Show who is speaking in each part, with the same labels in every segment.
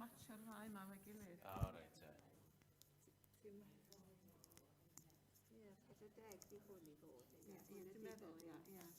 Speaker 1: matcho'r ddau yma efo'i gilydd.
Speaker 2: O, reit, ie.
Speaker 3: Ie, 40 di hwn i fod.
Speaker 1: Ie, ie, dwi'n meddwl, ie, ie.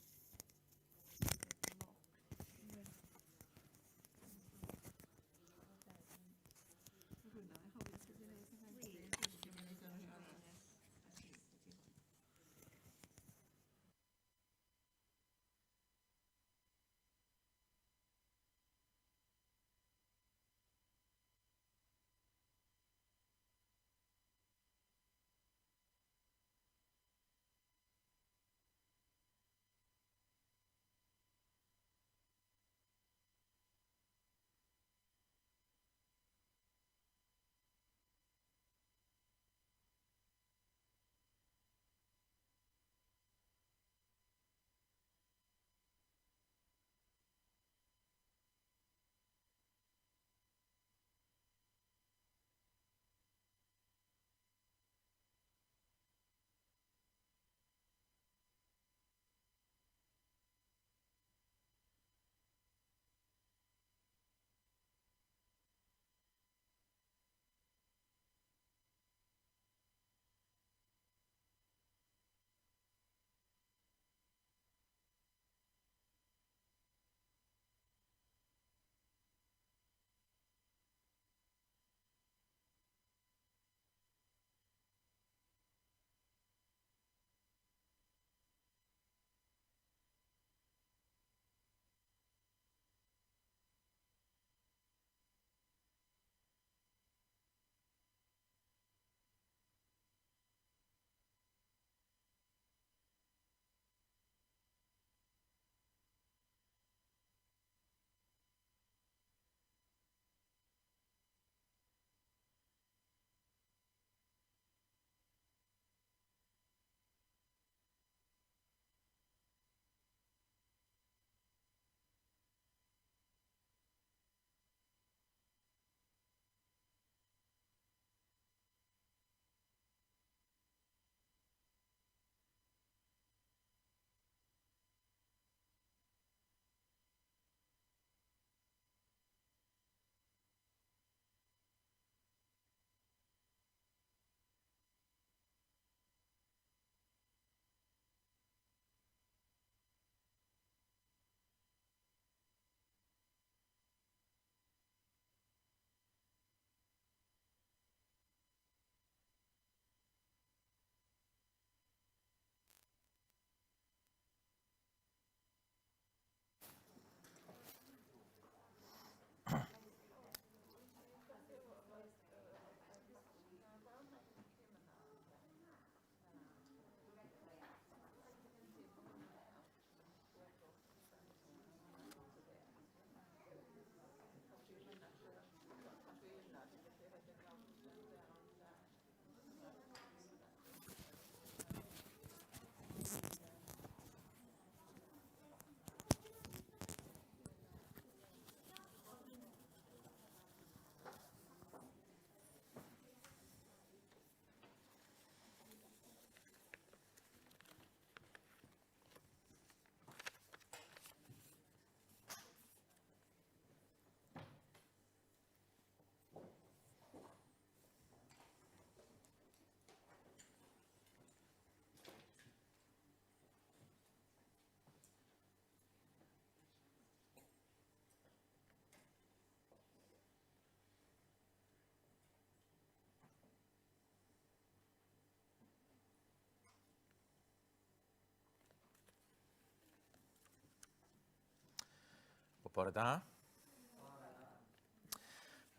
Speaker 2: Bore da.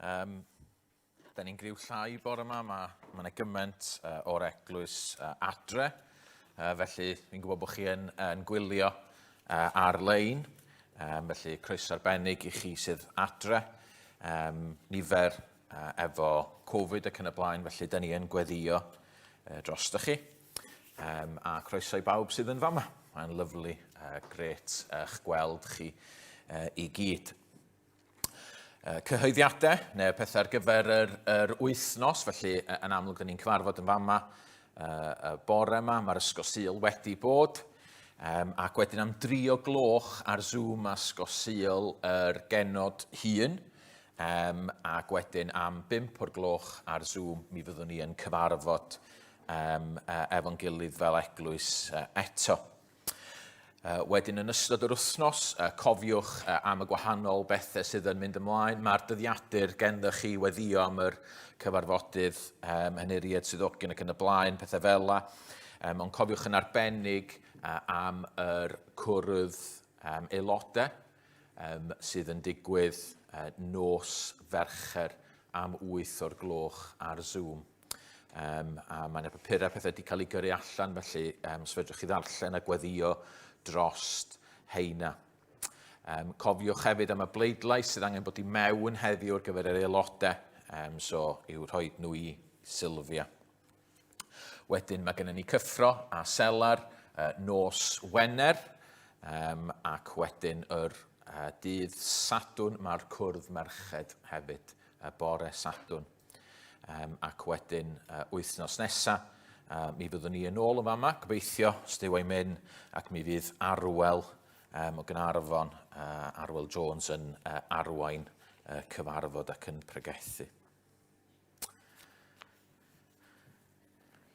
Speaker 2: Um, da ni'n griw llai bore yma, mae ma yna gymaint uh, o'r eglwys uh, adre, uh, felly fi'n gwybod bod chi yn, yn gwylio uh, ar-lein, um, felly croeso arbennig i chi sydd adre, um, nifer uh, efo Covid ac yn y blaen, felly da ni yn gweddio uh, drostoch chi. Um, a croeso i bawb sydd yn fama. Mae'n lyflu, uh, gret eich gweld chi uh, i gyd. Uh, cyhoeddiadau, neu pethau ar gyfer yr, yr wythnos, felly uh, yn amlwg dyn ni'n cyfarfod yn fama uh, y bore yma, mae'r ysgol Sul wedi bod, um, ac wedyn am dri o gloch ar Zoom a ysgol Sul yr genod hun. Ac wedyn am 5 o'r gloch ar Zoom mi fyddwn ni yn cyfarfod efo'n gilydd fel eglwys eto. Wedyn yn ystod yr wythnos, cofiwch am y gwahanol bethau sydd yn mynd ymlaen. Mae'r dyddiadur genddo chi weddio am yr cyfarfodydd, henuriaid, swyddogion ac yn y blaen, pethau fel la. Ond cofiwch yn arbennig am yr cwrdd aelodau sydd yn digwydd nos Fercher am 8 o'r gloch ar Zoom. A mae yna papurau pethau wedi cael eu gyrru allan, felly os fedrwch chi ddarllen a gweddio drost heina. Cofiwch hefyd am y bleidlais sydd angen bod i mewn heddiw ar gyfer yr aelodau, so i'w rhoi nhw i Sylvia. Wedyn mae gennym ni cyffro a selar nos Wener, ac wedyn yr dydd Sadwrn mae'r cwrdd merched hefyd, bore Sadwrn. Ac wedyn wythnos nesa, mi fyddwn ni yn ôl yn fama, gobeithio, os Duw a'i myn, ac mi fydd Arwel o Gaernarfon, Arwel Jones yn arwain cyfarfod ac yn pregethu.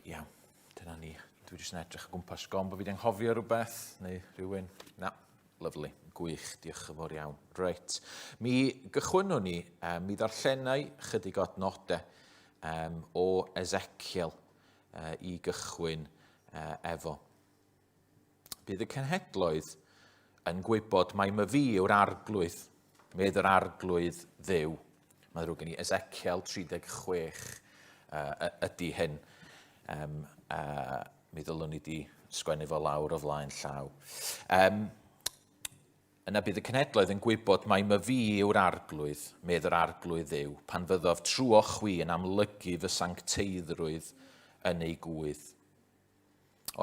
Speaker 2: Iawn, dyna ni. Dwi jyst yn edrych o gwmpas gom bod fi wedi anghofio rhywbeth, neu rhywun. Na, lyfli, gwych, diolch yn fawr iawn. Reit, mi gychwynnwn ni, mi ddarllenai chydig o adnodau o Ezekiel i gychwyn efo. Bydd y cenhedloedd yn gwybod mai myfi yw'r arglwydd, medd yr arglwydd ddew. Mae'n ddrwg gen i, Ezekiel 36 ydy hyn. Mi ddylwn i di sgwennu fo lawr o flaen llaw. Yna bydd y cenhedloedd yn gwybod mai myfi yw'r arglwydd, medd yr arglwydd ddew, pan fyddof trwoch chwi yn amlygu fy sancteiddrwydd yn ei gwydd.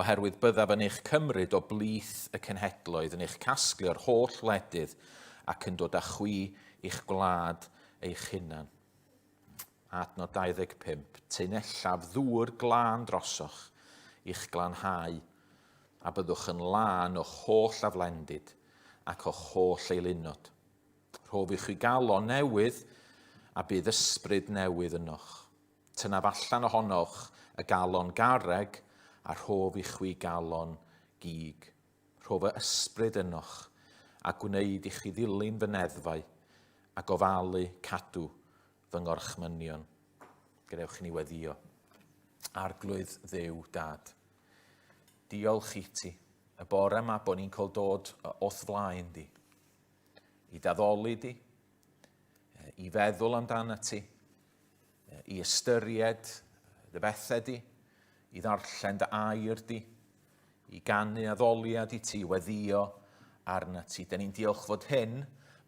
Speaker 2: Oherwydd byddaf yn eich cymryd o blith y cenhedloedd, yn eich casglu o'r holl wledydd, ac yn dod â chwi i'ch gwlad eich hunan. Adnod 25, Taenellaf ddŵr glân drosoch i'ch glanhau, a byddwch yn lân o'ch holl aflendid ac o'ch holl eilunod. Rhof i chwi galon newydd, a bydd ysbryd newydd ynoch. Tynnaf allan ohonoch y galon garreg, a rhof i chwi galon gig. Rhof fy ysbryd ynoch, a gwneud i chi ddilyn fy neddfau, a gofalu cadw fy ngorchmynion. Gadewch i ni weddio. Arglwydd Dduw Dad, diolch i ti y bore yma bod ni'n cael dod o'th flaen di, i daddoli di, i feddwl amdana ti, i ystyried dy bethau di, i ddarllen dy air di, i ganu addoliad i ti, weddio arna ti. Dyn ni'n diolch fod hyn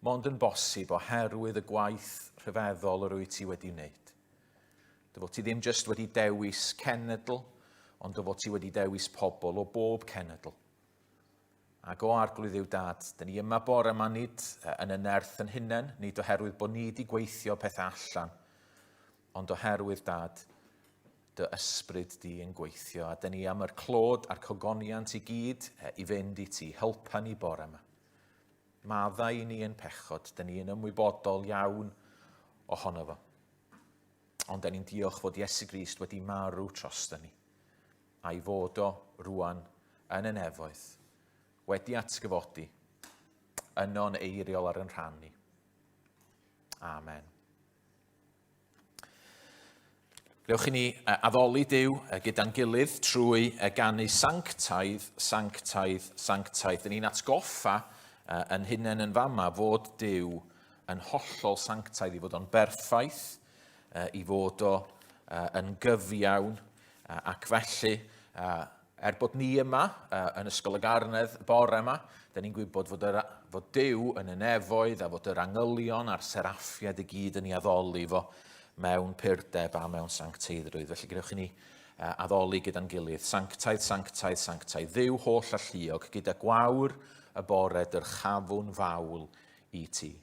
Speaker 2: mond yn bosib oherwydd y gwaith rhyfeddol yr wyt ti wedi wneud. Dy fod ti ddim jyst wedi dewis cenedl, ond dy fod ti wedi dewis pobl o bob cenedl. Ac o Arglwydd Dduw Dad, dyn ni yma bore yma nid yn y nerth yn hunain, nid oherwydd bod ni wedi gweithio pethau allan, ond oherwydd Dad, dy ysbryd di yn gweithio, a dyn ni am yr clod a'r cogoniant i gyd i fynd i ti. Helpa ni bore yma. Maddau i ni yn pechod, dyn ni yn ymwybodol iawn ohono fo. Ond dyn ni'n diolch fod Iesu Grist wedi marw trosto ni, a'i fod o rwan yn y nefoedd, wedi atgyfodi, yno'n eiriol ar yn rhan ni. Amen. Gewch i ni addoli Duw gyda'n gilydd trwy ganu sanctaidd, sanctaidd, sanctaidd. Dyn ni'n atgoffa yn hunain yn fama fod Duw yn hollol sanctaidd, i fod o'n berffaith, i fod o yn gyfiawn, ac felly, er bod ni yma yn Ysgol y Garnedd bore yma, da ni'n gwybod fod, yr, fod Duw yn y nefoedd a fod yr angylion a'r seraffiad i gyd yn ei addoli fo mewn purdeb a mewn sancteiddrwydd. Felly gadewch i ni addoli gyda'n gilydd. Sanctaidd, sanctaidd, sanctaidd, Dduw holl alluog, gyda gwawr y bore dyrchafwn fawl i ti.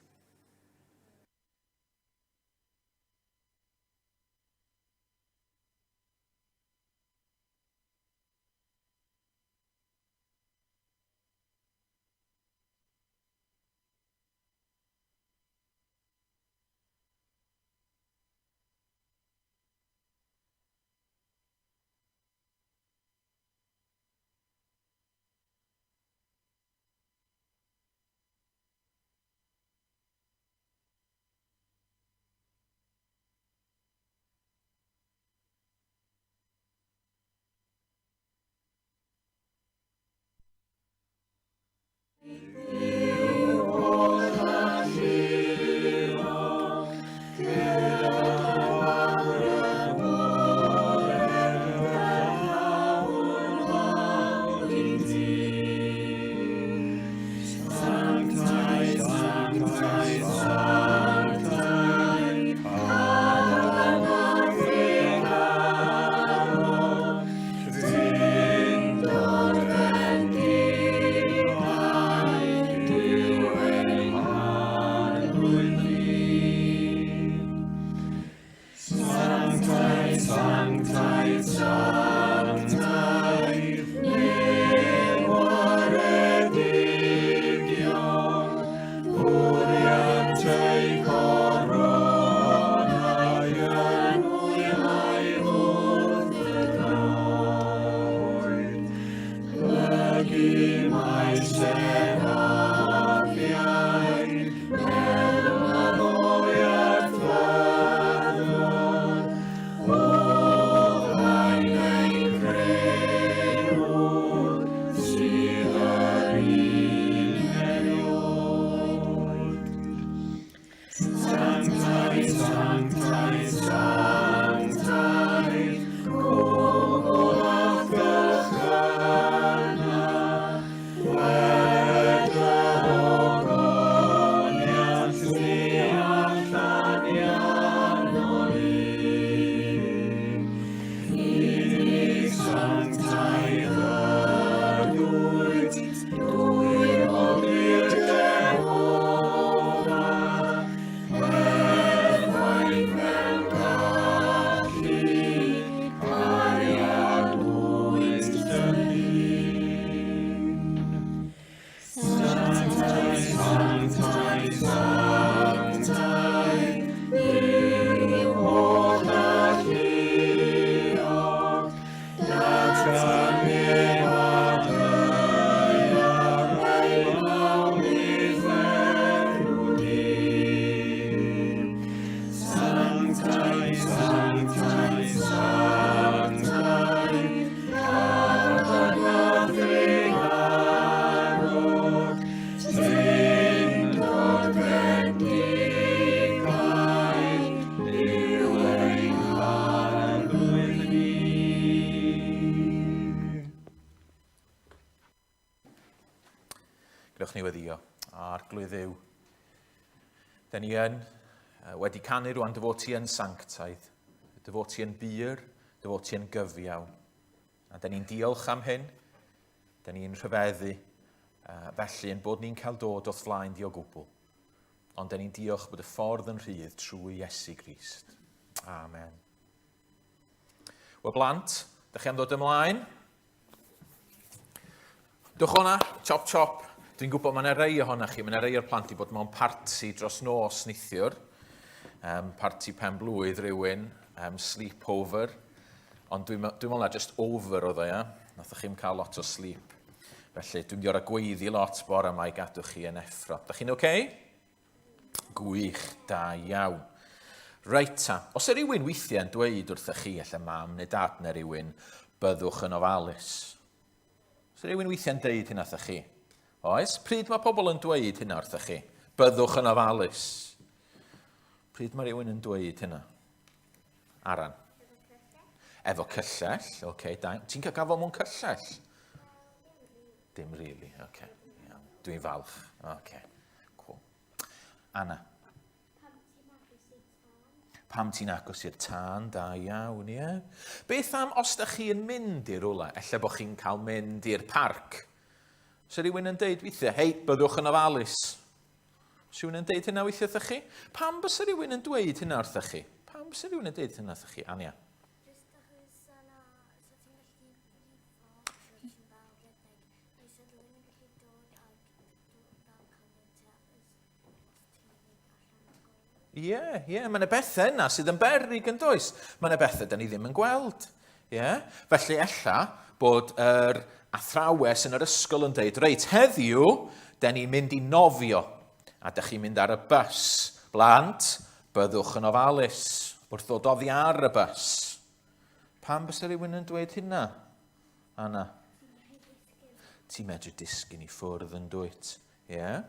Speaker 2: Dewch ni weddio. Arglwydd Dduw, da ni yn wedi canu rwan dy fod ti yn sanctaidd, dy fod ti yn bur, dy fod ti yn gyfiawn. A da ni'n diolch am hyn, da ni'n rhyfeddu, felly yn bod ni'n cael dod o'th flaen di o gwbl. Ond da ni'n diolch bod y ffordd yn rhydd trwy Iesu Grist. Amen. Wel blant, da chi am ddod ymlaen? Dwch o'na, chop chop. Dwi'n gwybod mae yna rei ohonoch chi, mae yna rei o'r plant i bod mewn parti dros nos neithiwr. Um, parti pen blwydd rhywun, um, sleepover. Ond dwi'n dwi meddwl na just over oedd o, ia. Nathoch chi'm cael lot o sleep. Felly dwi'n mynd i orau gweiddi lot bore yma i gadw chi yn effro. Da chi'n oce? Okay? Gwych, da iawn. Reit ta, os yw rhywun weithiau yn dweud wrthych chi, ella mam neu dad neu rhywun, byddwch yn ofalus. Os yw rhywun weithiau'n dweud hynna wrthych chi? Oes? Pryd mae pobl yn dweud hynna wrthych chi? Byddwch yn ofalus. Pryd mae rhywun yn dweud hynna? Aran. Efo cyllell, oce, okay, da. Ti'n cael gafel mewn cyllell? Dim really, oce. Okay. Iawn. Dwi'n falch, oce. Okay. Cool. Anna.
Speaker 4: Pam ti'n agos i'r tân?
Speaker 2: Pam ti'n agos i'r tân, da iawn, ie. Yeah. Beth am os da chi yn mynd i rwla, ella bod chi'n cael mynd i'r parc. So rhywun yn deud weithiau, hei, byddwch yn ofalus. So rhywun yn deud hynna weithiau wrthych chi? Pam bysa rhywun yn dweud hynna wrthych chi? Pam bysa rhywun yn deud hynna wrthych chi, Ania?
Speaker 4: Jyst achos yna, so ti'n gallu
Speaker 2: Ie, yeah, ie, yeah. mae yna bethau yna sydd yn beryg yn does. Mae yna bethau da ni ddim yn gweld. Ie? Yeah? Felly ella bod yr athrawes yn yr ysgol yn deud, reit, heddiw, da ni'n mynd i nofio, a da chi'n mynd ar y bus. Blant, byddwch yn ofalus wrth ddod oddi ar y bus. Pam bysa rhywun yn dweud hynna? Anna? Ti'n medru disgyn i ffwrdd yn dwyt. Yeah?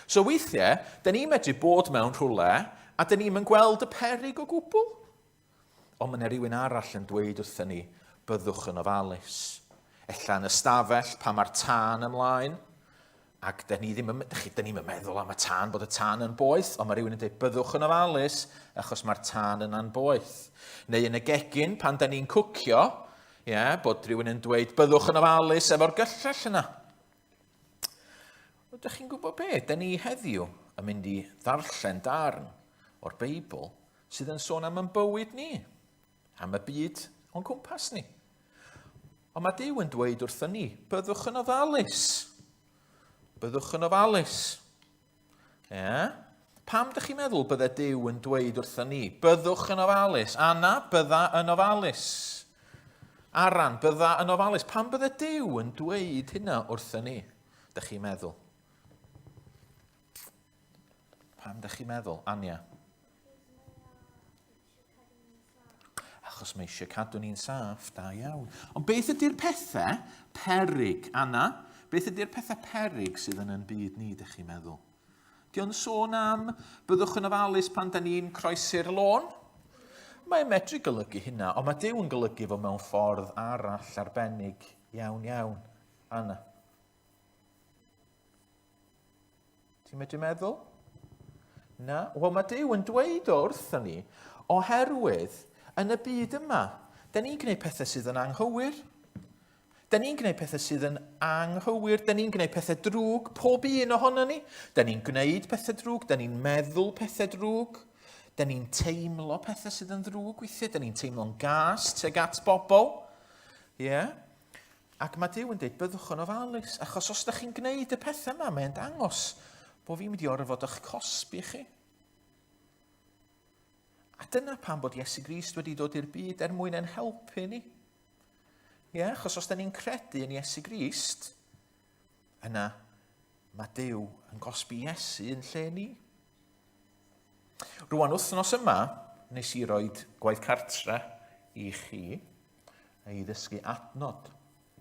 Speaker 2: So weithiau, da ni'n medru bod mewn rhywle a da ni'n gweld y perig o gwbl. Ond mae yna rhywun arall yn dweud wrthyn ni, byddwch yn ofalus. Ella yn y stafell pan mae'r tân ymlaen, Ac da ni ddim yn, chi, da ni'n meddwl am y tân, bod y tân yn boeth, ond mae rhywun yn dweud byddwch yn ofalus achos mae'r tân yna'n boeth. Neu yn y gegin, pan da ni'n cwcio, yeah, bod rhywun yn dweud byddwch yn ofalus efo'r gyllell yna. Ydych chi'n gwybod be? Da ni heddiw yn mynd i ddarllen darn o'r Beibl sydd yn sôn am yn bywyd ni, am y byd o'n cwmpas ni. Ond mae Duw yn dweud wrthyn ni, byddwch yn ofalus. Byddwch yn ofalus. Ie? Yeah. Pam ydych chi'n meddwl bydde Duw yn dweud wrthyn ni, byddwch yn ofalus? Anna, bydda yn ofalus. Aran, bydda yn ofalus. Pam bydde Duw yn dweud hynna wrthyn ni? Ydych chi'n meddwl? Pam ydych chi'n meddwl, Ania? Achos mae eisiau cadw ni'n saff, da iawn. Ond beth ydy'r pethau perig, Anna? Beth ydy'r pethau perig sydd yn yn byd ni, ydych chi'n meddwl? Di o'n sôn am byddwch yn ofalus pan da ni'n croesi'r lôn? Mae'n medru golygu hynna, ond mae Duw yn golygu fo mewn ffordd arall arbennig iawn iawn. Anna. Ti'n medru meddwl? Na. Wel, mae Duw yn dweud o wrthon ni, oherwydd yn y byd yma, da ni'n gwneud pethau sydd yn anghywir. Da ni'n gwneud pethau sydd yn anghywir, da ni'n gwneud pethau drwg, pob un ohono ni. Da ni'n gwneud pethau drwg, da ni'n meddwl pethau drwg, da ni'n teimlo pethau sydd yn ddrwg weithiau, da ni'n teimlo'n gas tuag at bobl. Ie? Yeah? Ac mae Duw yn dweud, byddwch yn ofalus, achos os ydych chi'n gwneud y pethau yma, mae'n dangos bod fi'n mynd i orfod eich cosbi chi. A dyna pam bod Iesu Grist wedi dod i'r byd er mwyn ein helpu ni. Ie, yeah, achos os da ni'n credu yn Iesu Grist, yna mae Duw yn gosbi Iesu yn lle ni. Rwan, wythnos yma, nes i roed gwaith cartre i chi i ddysgu adnod.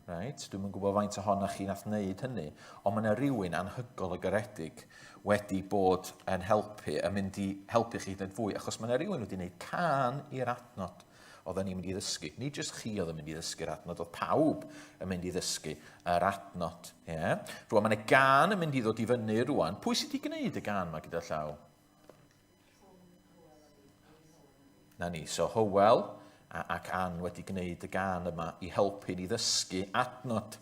Speaker 2: Right? Dwi'm yn gwybod faint ohonoch chi nath wneud hynny, ond mae yna rhywun anhygol o garedig wedi bod yn helpu, yn mynd i helpu chi hyd yn oed fwy, achos mae yna rhywun wedi gwneud can i'r adnod. oedden ni'n mynd i ddysgu. Nid jyst chi oedd yn mynd i ddysgu'r adnod, oedd pawb yn mynd i ddysgu yr adnod. Yeah. Rwan, mae yna gan yn mynd i ddod i fyny rwan. Pwy sydd wedi gwneud y gan yma gyda llaw? Na ni, so Hywel ac Ann wedi gwneud y gan yma i helpu ni ddysgu adnod.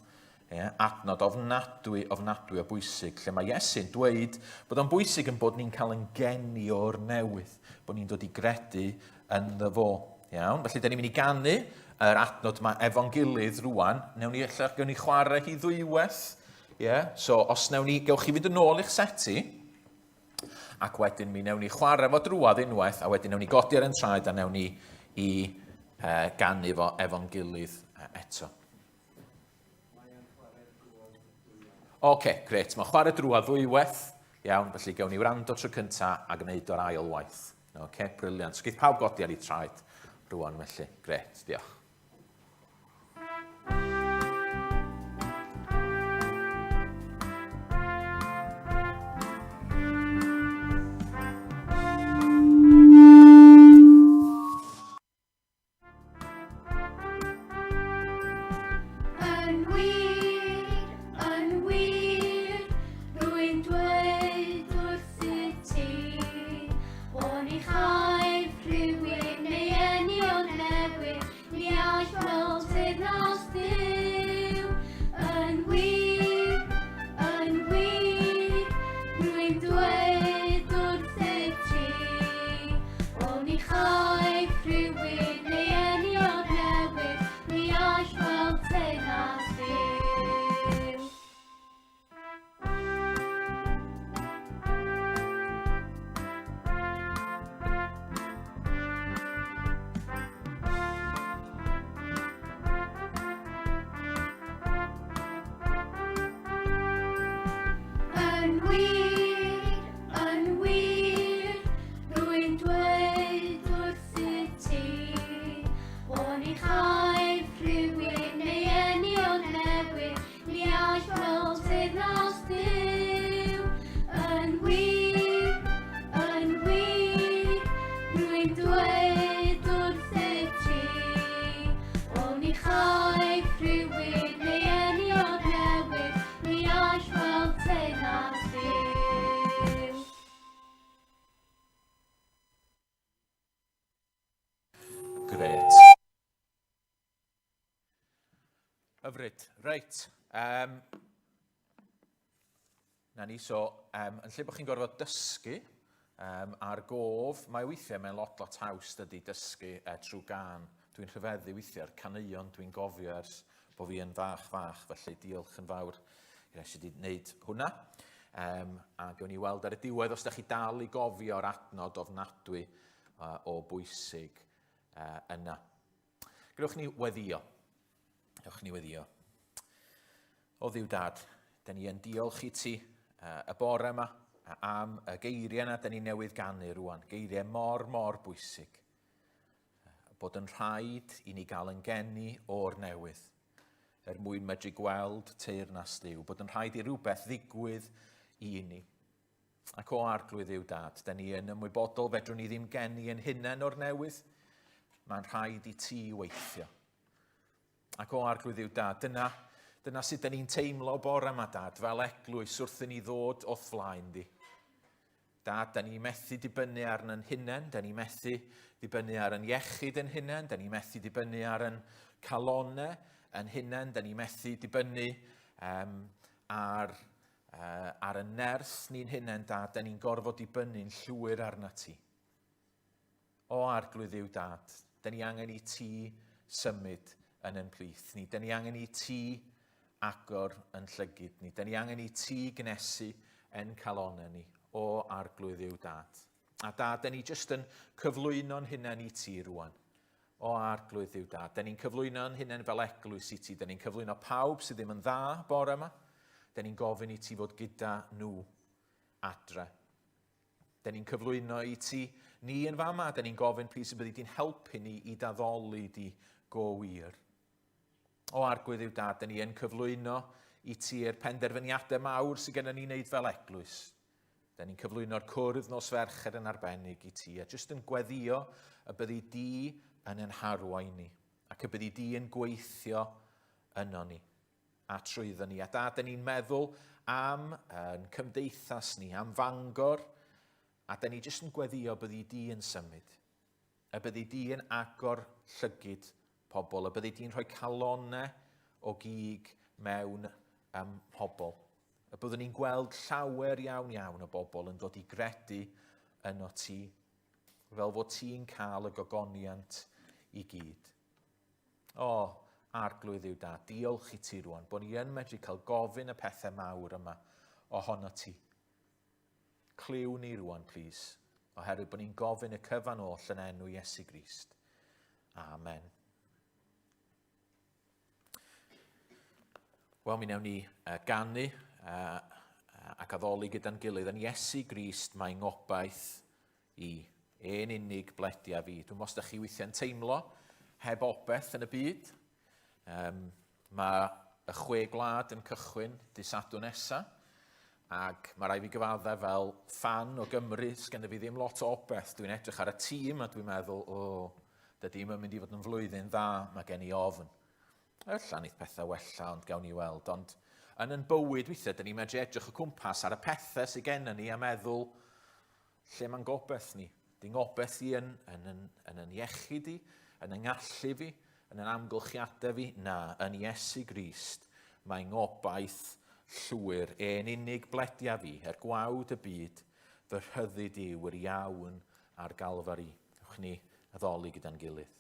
Speaker 2: Ie, adnod ofnadwy, ofnadwy o bwysig, lle mae Iesu'n dweud bod o'n bwysig yn bod ni'n cael yn geni o'r newydd, bod ni'n dod i gredu ynddo fo. Iawn, felly da ni'n mynd i ganu yr adnod yma efo'n gilydd rwan. Newn ni ella, gewn ni chwarae hi ddwywaith. Ie, yeah? So os newn ni, gewch chi fynd yn ôl i'ch seti, ac wedyn mi newn ni chwarae fo drwad unwaith, a wedyn newn ni godi ar ein traed a newn ni i ganu fo efo'n gilydd eto. Oce, okay, gret. Mae'n chwarae drwad ddwywaith. Iawn, felly gawn ni wrando tro cynta a gwneud o'r ail waith. Oce, okay, briliant. So, geith pawb godi ar eu traed rwan felly. Gret, diolch.
Speaker 4: Yn wir, yn wir, rwy'n dweud wrthyt ti, oni chaiff rhywun ei eni o'r newydd, ni all weld teyrnas Duw. Yn wir, yn wir, rwy'n dweud wrthyt ti, Oni chaiff rhywun ei eni o'r newydd, ni all weld teyrnas Dduw. Yn wir, Yn wir, rwy'n dweud wrthyt ti, oni chaiff rhywun ei eni o'r newydd, ni all weld teyrnas Duw. Yn wir, yn wir, rwy'n dweud wrthyt ti, oni chaiff rhywun ei eni o'r newydd, Ni all weld teyrnas Duw.
Speaker 2: Gret. Hyfryd. Reit. Um, na ni, so, um, yn lle bod chi'n gorfod dysgu um, ar gof, mae weithiau mae'n lot, lot haws dydy dysgu trwy gan. Dwi'n rhyfeddu weithiau ar caneuon dwi'n gofio ers bod fi yn fach fach, felly diolch yn fawr i rai sydd wedi gwneud hwnna. Um, a gewn ni weld ar y diwedd os da chi dal i gofio'r adnod ofnadwy o bwysig yna. Gewch ni weddio. Gewch ni weddio. O Dduw Dad, da ni yn diolch i ti y bore yma am y geiriau yna da ni newydd ganu rwan. Geiriau mor, mor bwysig. Bod yn rhaid i ni gael yn geni o'r newydd er mwyn medru gweld teyrnas Dduw. Bod yn rhaid i rhywbeth ddigwydd i ni. Ac o arglwydd yw dad, da ni yn ymwybodol fedrwn ni ddim geni yn hunain o'r newydd. Mae'n rhaid i ti weithio. Ac o arglwydd yw dad, dyna, dyna sut da ni'n teimlo bore yma, dad, fel eglwys wrth i ni ddod o'th flaen di. Dad, da ni methu dibynnu ar yn hunain, da ni methu dibynnu ar yn iechyd yn hunain, da ni methu dibynnu ar yn calonau yn hunain, da ni methu dibynnu um, ar, ar y nerth ni'n hunain, Dad, da ni'n gorfod dibynnu'n llwyr arna ti. O Arglwydd Dduw Dad, da ni angen i ti symud yn ein plith ni. Da ni angen i ti agor yn llygid ni. Da ni angen i ti gnesu ein calonau ni. O Arglwydd Dduw Dad. A Dad, da ni jyst yn cyflwyno'n hunain i ti rwan. O Arglwydd Dduw Dad, da ni'n cyflwyno'n hunain fel eglwys i ti. Da ni'n cyflwyno pawb sydd ddim yn dda bore yma. Da ni'n gofyn i ti fod gyda nhw adre. Da ni'n cyflwyno i ti ni yn fama, da ni'n gofyn plîs y byddi di'n helpu ni i daddoli di go wir. O Arglwydd yw dad, da ni yn cyflwyno i ti'r penderfyniadau mawr sydd gennym ni wneud fel eglwys. Da ni'n cyflwyno'r cwrdd nos Fercher yn arbennig i ti, a jyst yn gweddio y byddi di yn ein harwain ni, ac y byddi di yn gweithio yno ni a trwyddo ni. A da, dyn ni'n meddwl am yn cymdeithas ni, am Fangor, a dyn ni jyst yn gweddio byddi di yn symud. Y byddi di yn agor llygid pobl, y byddi di'n rhoi calonau o gig mewn um, pobl. Y byddwn ni'n gweld llawer iawn iawn o bobl yn dod i gredu yno ti, fel fod ti'n cael y gogoniant i gyd. O, arglwydd yw da, diolch i ti rwan, bod ni yn medru cael gofyn y pethau mawr yma ohono ti. Clyw ni rwan, plîs, oherwydd bod ni'n gofyn y cyfan oll yn enw Iesu Grist. Amen. Wel, mi wnawn ni ganu ac addoli gyda'n gilydd yn Iesu Grist mae ngobaith i ein unig bledia fi. Dwi'n os da chi weithiau'n teimlo heb obeth yn y byd. Um, mae y chwe gwlad yn cychwyn dy Sadwrn nesa, ac mae rai fi gyfaddau fel ffan o Gymru, sgynny fi ddim lot o obeth. Dwi'n edrych ar y tîm a dwi'n meddwl, o, oh, dydy ddim yn mynd i fod yn flwyddyn dda, mae gen i ofn. Ella wneith pethau wella, ond gawn ni weld. Ond yn yn bywyd weithiau, dyn ni'n medru edrych o cwmpas ar y pethau sydd gennym ni a meddwl, lle mae'n gobeith ni? Di ngobeith i yn, yn, yn, yn, yn iechyd i, yn yng ngallu fi, yn yn amgylchiadau fi? Na, yn Iesu Grist, mae ngobaith llwyr, e'n unig bledia fi, er gwawd y byd, fy rhyddid yw yr iawn ar Galfari. Ewch ni addoli gyda'n gilydd.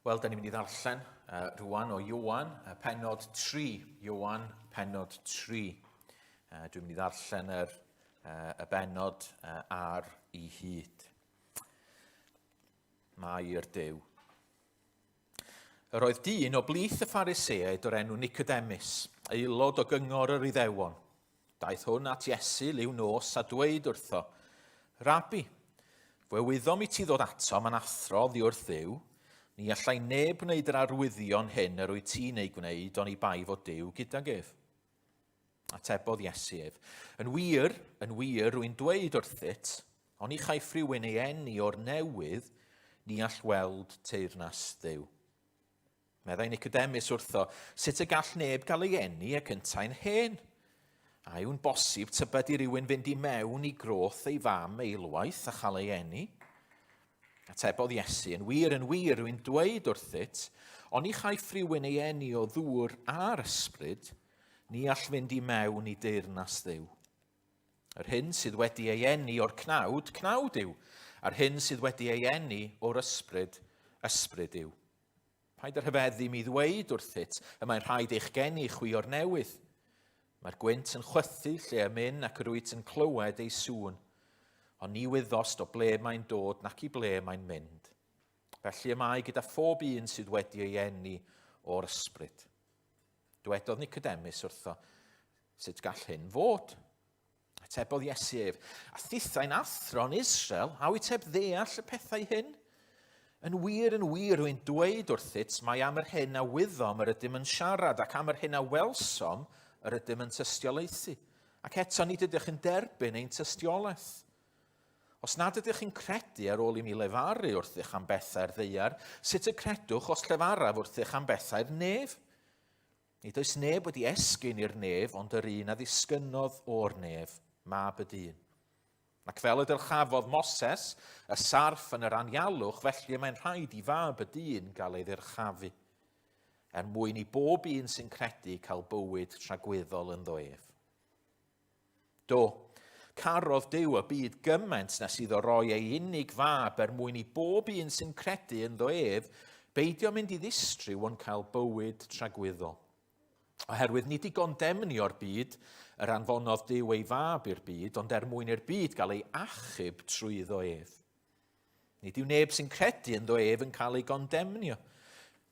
Speaker 2: Wel, da ni'n mynd i ddarllen uh, rwan o Iowan, uh, penod 3. Iowan, penod 3. Dwi'n mynd i ddarllen yr, y bennod ar ei hyd. Mae'r Duw. Yr oedd dyn o blith y Phariseaid o'r enw Nicodemus, aelod o gyngor yr Iddewon. Daeth hwn at Iesu liw nos a dweud wrtho, Rabi, fe wyddom i ti ddod atom yn athro oddi wrth Dduw. Ni allai neb wneud yr arwyddion hyn yr wyt ti'n eu gwneud oni bai fod Duw gydag ef. Atebodd Iesu ef, Yn wir, yn wir, rwy'n dweud wrthyt, oni chaiff rhywun ei eni o'r newydd, ni all weld teyrnas Dduw. Meddai Nicodemus wrtho, sut y gall neb gael ei eni ac yntau'n hen? A yw'n bosib tybed i rywun fynd i mewn i groth ei fam eilwaith a chael ei eni? Atebodd Iesu, yn wir, yn wir, rwy'n dweud wrthyt, oni chaiff rhywun ei eni o ddŵr a'r ysbryd, ni all fynd i mewn i deyrnas Dduw. Yr hyn sydd wedi ei eni o'r cnawd, cnawd yw, a'r hyn sydd wedi ei eni o'r ysbryd, ysbryd yw. Paid â rhyfeddu mi ddweud wrthyt, y mae'n rhaid eich geni chwi o'r newydd. Mae'r gwynt yn chwythu lle y myn ac yr wyt yn clywed ei sŵn. Ond ni wyddost o ble mae'n dod nac i ble mae'n mynd. Felly y mae gyda phob un sydd wedi ei eni o'r ysbryd. Dwedodd Nicodemus wrtho, sut gall hyn fod? Atebodd Iesu ef, a thithau'n athro yn Israel, a wyt heb ddeall y pethau hyn? Yn wir, yn wir, rwy'n dweud wrthyt, mai am yr hyn a wyddom yr ydym yn siarad ac am yr hyn a welsom yr ydym yn tystiolaethu. Ac eto nid ydych yn derbyn ein tystiolaeth. Os nad ydych chi'n credu ar ôl i mi lefaru wrthych am bethau'r ddaear, sut y credwch os llefaraf wrthych am bethau'r nef? Nid oes neb wedi esgyn i'r nef ond yr un a ddisgynnodd o'r nef, mab y dyn. Ac fel y dyrchafodd Moses y sarff yn yr anialwch, felly y mae'n rhaid i fab y dyn gael ei ddyrchafu, er mwyn i bob un sy'n credu cael bywyd tragwyddol ynddo ef. Do, carodd Duw y byd gymaint nes iddo roi ei unig fab er mwyn i bob un sy'n credu ynddo ef beidio mynd i ddistryw ond cael bywyd tragwyddol. Oherwydd nid i gondemnio'r byd yr anfonodd Duw ei fab i'r byd, ond er mwyn i'r byd gael ei achub trwyddo ef. Nid yw neb sy'n credu ynddo ef yn cael ei gondemnio.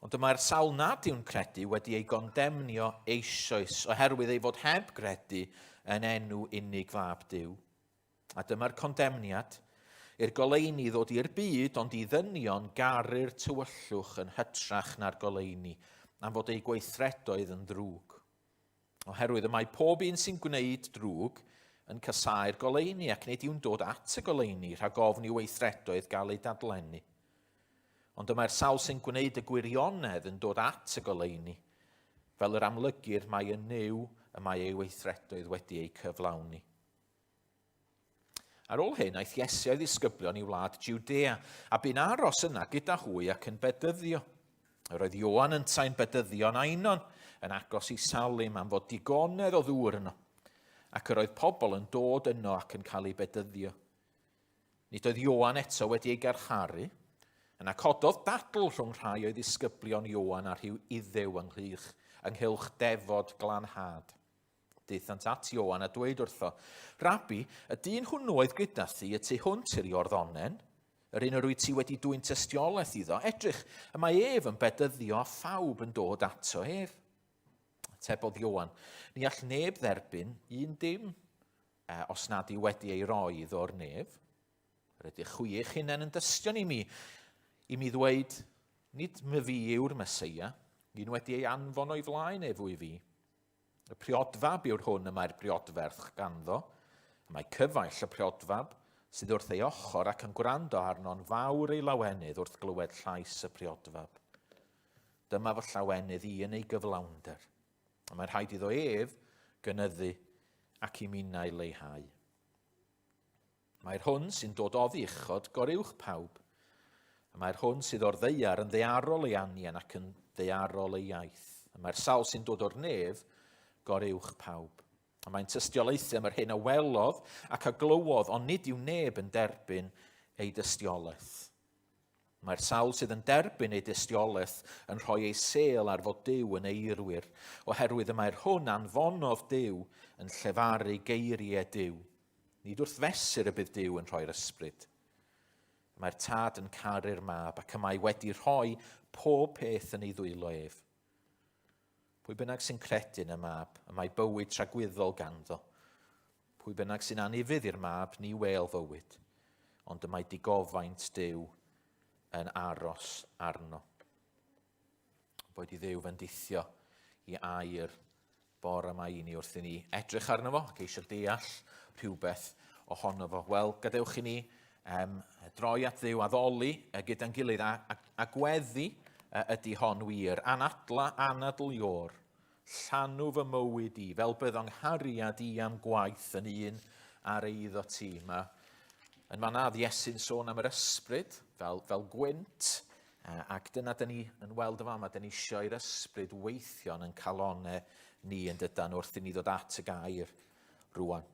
Speaker 2: Ond y mae'r sawl nad yw'n credu wedi ei gondemnio eisoes, oherwydd ei fod heb gredu yn enw unig fab Duw. A dyma'r condemniad, i'r goleuni ddod i'r byd, ond i ddynion garu'r tywyllwch yn hytrach na'r goleuni, am fod eu gweithredoedd yn ddrwg. Oherwydd y mae pob un sy'n gwneud drwg yn casáu'r goleuni ac nid yw'n dod at y goleuni rhag ofn i'w weithredoedd gael eu dadlennu. Ond y mae'r sawl sy'n gwneud y gwirionedd yn dod at y goleuni, fel yr amlygir mai yn Nuw y mae ei weithredoedd wedi eu cyflawni. Ar ôl hyn, aeth Iesu a'i ddisgyblion i wlad Jwdea, a bu'n aros yna gyda hwy ac yn bedyddio. Yr oedd Ioan yntau'n bedyddio yn Ainon, yn agos i Salim, am fod digonedd o ddŵr yno. Ac yr oedd pobl yn dod yno ac yn cael eu bedyddio. Nid oedd Ioan eto wedi ei garcharu. Yna cododd dadl rhwng rhai o'i ddisgyblion Ioan a rhyw Iddew ynghylch, ynghylch defod glanhad. Daethant at Ioan a dweud wrtho, Rabi, y dyn hwnnw oedd gyda thi y tu hwnt i'r Iorddonen, yr un yr wyt ti wedi dwyn tystiolaeth iddo, edrych, y mae ef yn bedyddio a phawb yn dod ato ef. Atebodd Ioan, ni all neb dderbyn un dim os nad yw wedi ei roi iddo o'r nef. Rydych chwi eich hunain yn dystion i mi, i mi ddweud, nid myfi yw'r Meseia, un wedi ei anfon o'i flaen ef wyf fi. Y priodfab yw'r hwn y mae'r briodferch ganddo. Y mae cyfaill y priodfab sydd wrth ei ochr ac yn gwrando arno'n fawr ei lawenydd wrth glywed llais y priodfab. Dyma fy llawenydd i yn ei gyflawnder. Y mae rhaid iddo ef gynyddu ac i minnau leihau. Mae'r hwn sy'n dod oddi uchod goruwch pawb. Y mae'r hwn sydd o'r ddaear yn ddaearol ei anian ac yn ddaearol ei iaith. Y mae'r sawl sy'n dod o'r nef goruwch pawb. Y mae'n tystiolaethu am yr hyn a welodd ac a glywodd, ond nid yw neb yn derbyn ei dystiolaeth. Mae'r sawl sydd yn derbyn ei dystiolaeth yn rhoi ei sêl ar fod Duw yn eirwir, oherwydd y mae'r hwn anfonodd Duw yn llefaru geiriau Duw. Nid wrth fesur y bydd Duw yn rhoi'r ysbryd. Mae'r tad yn caru'r mab ac y mae wedi rhoi pob peth yn ei ddwylo ef. Pwy bynnag sy'n credu yn y mab, y mae bywyd tragwyddol ganddo. Pwy bynnag sy'n anufudd i'r mab, ni wêl fywyd, ond y mae digofaint Duw yn aros arno. Boed i Dduw fendithio i air bore yma i ni wrth i ni edrych arno fo ac eisiau deall rhywbeth ohono fo. Wel, gadewch i ni um, droi at Dduw addoli gyda'n gilydd a, a, a gweddi ydy hon wir. Anadla anadl ior Llanw fy mywyd i, fel byddo 'nghariad i a'm gwaith yn un ar eiddo ti. Mae yn fanna oedd Iesu'n sôn am yr ysbryd fel, fel gwynt, ac dyna dyn ni yn weld y fama, dyn ni eisiau i'r ysbryd weithio yn calonau ni yn dydan wrth i ni ddod at y gair rwan.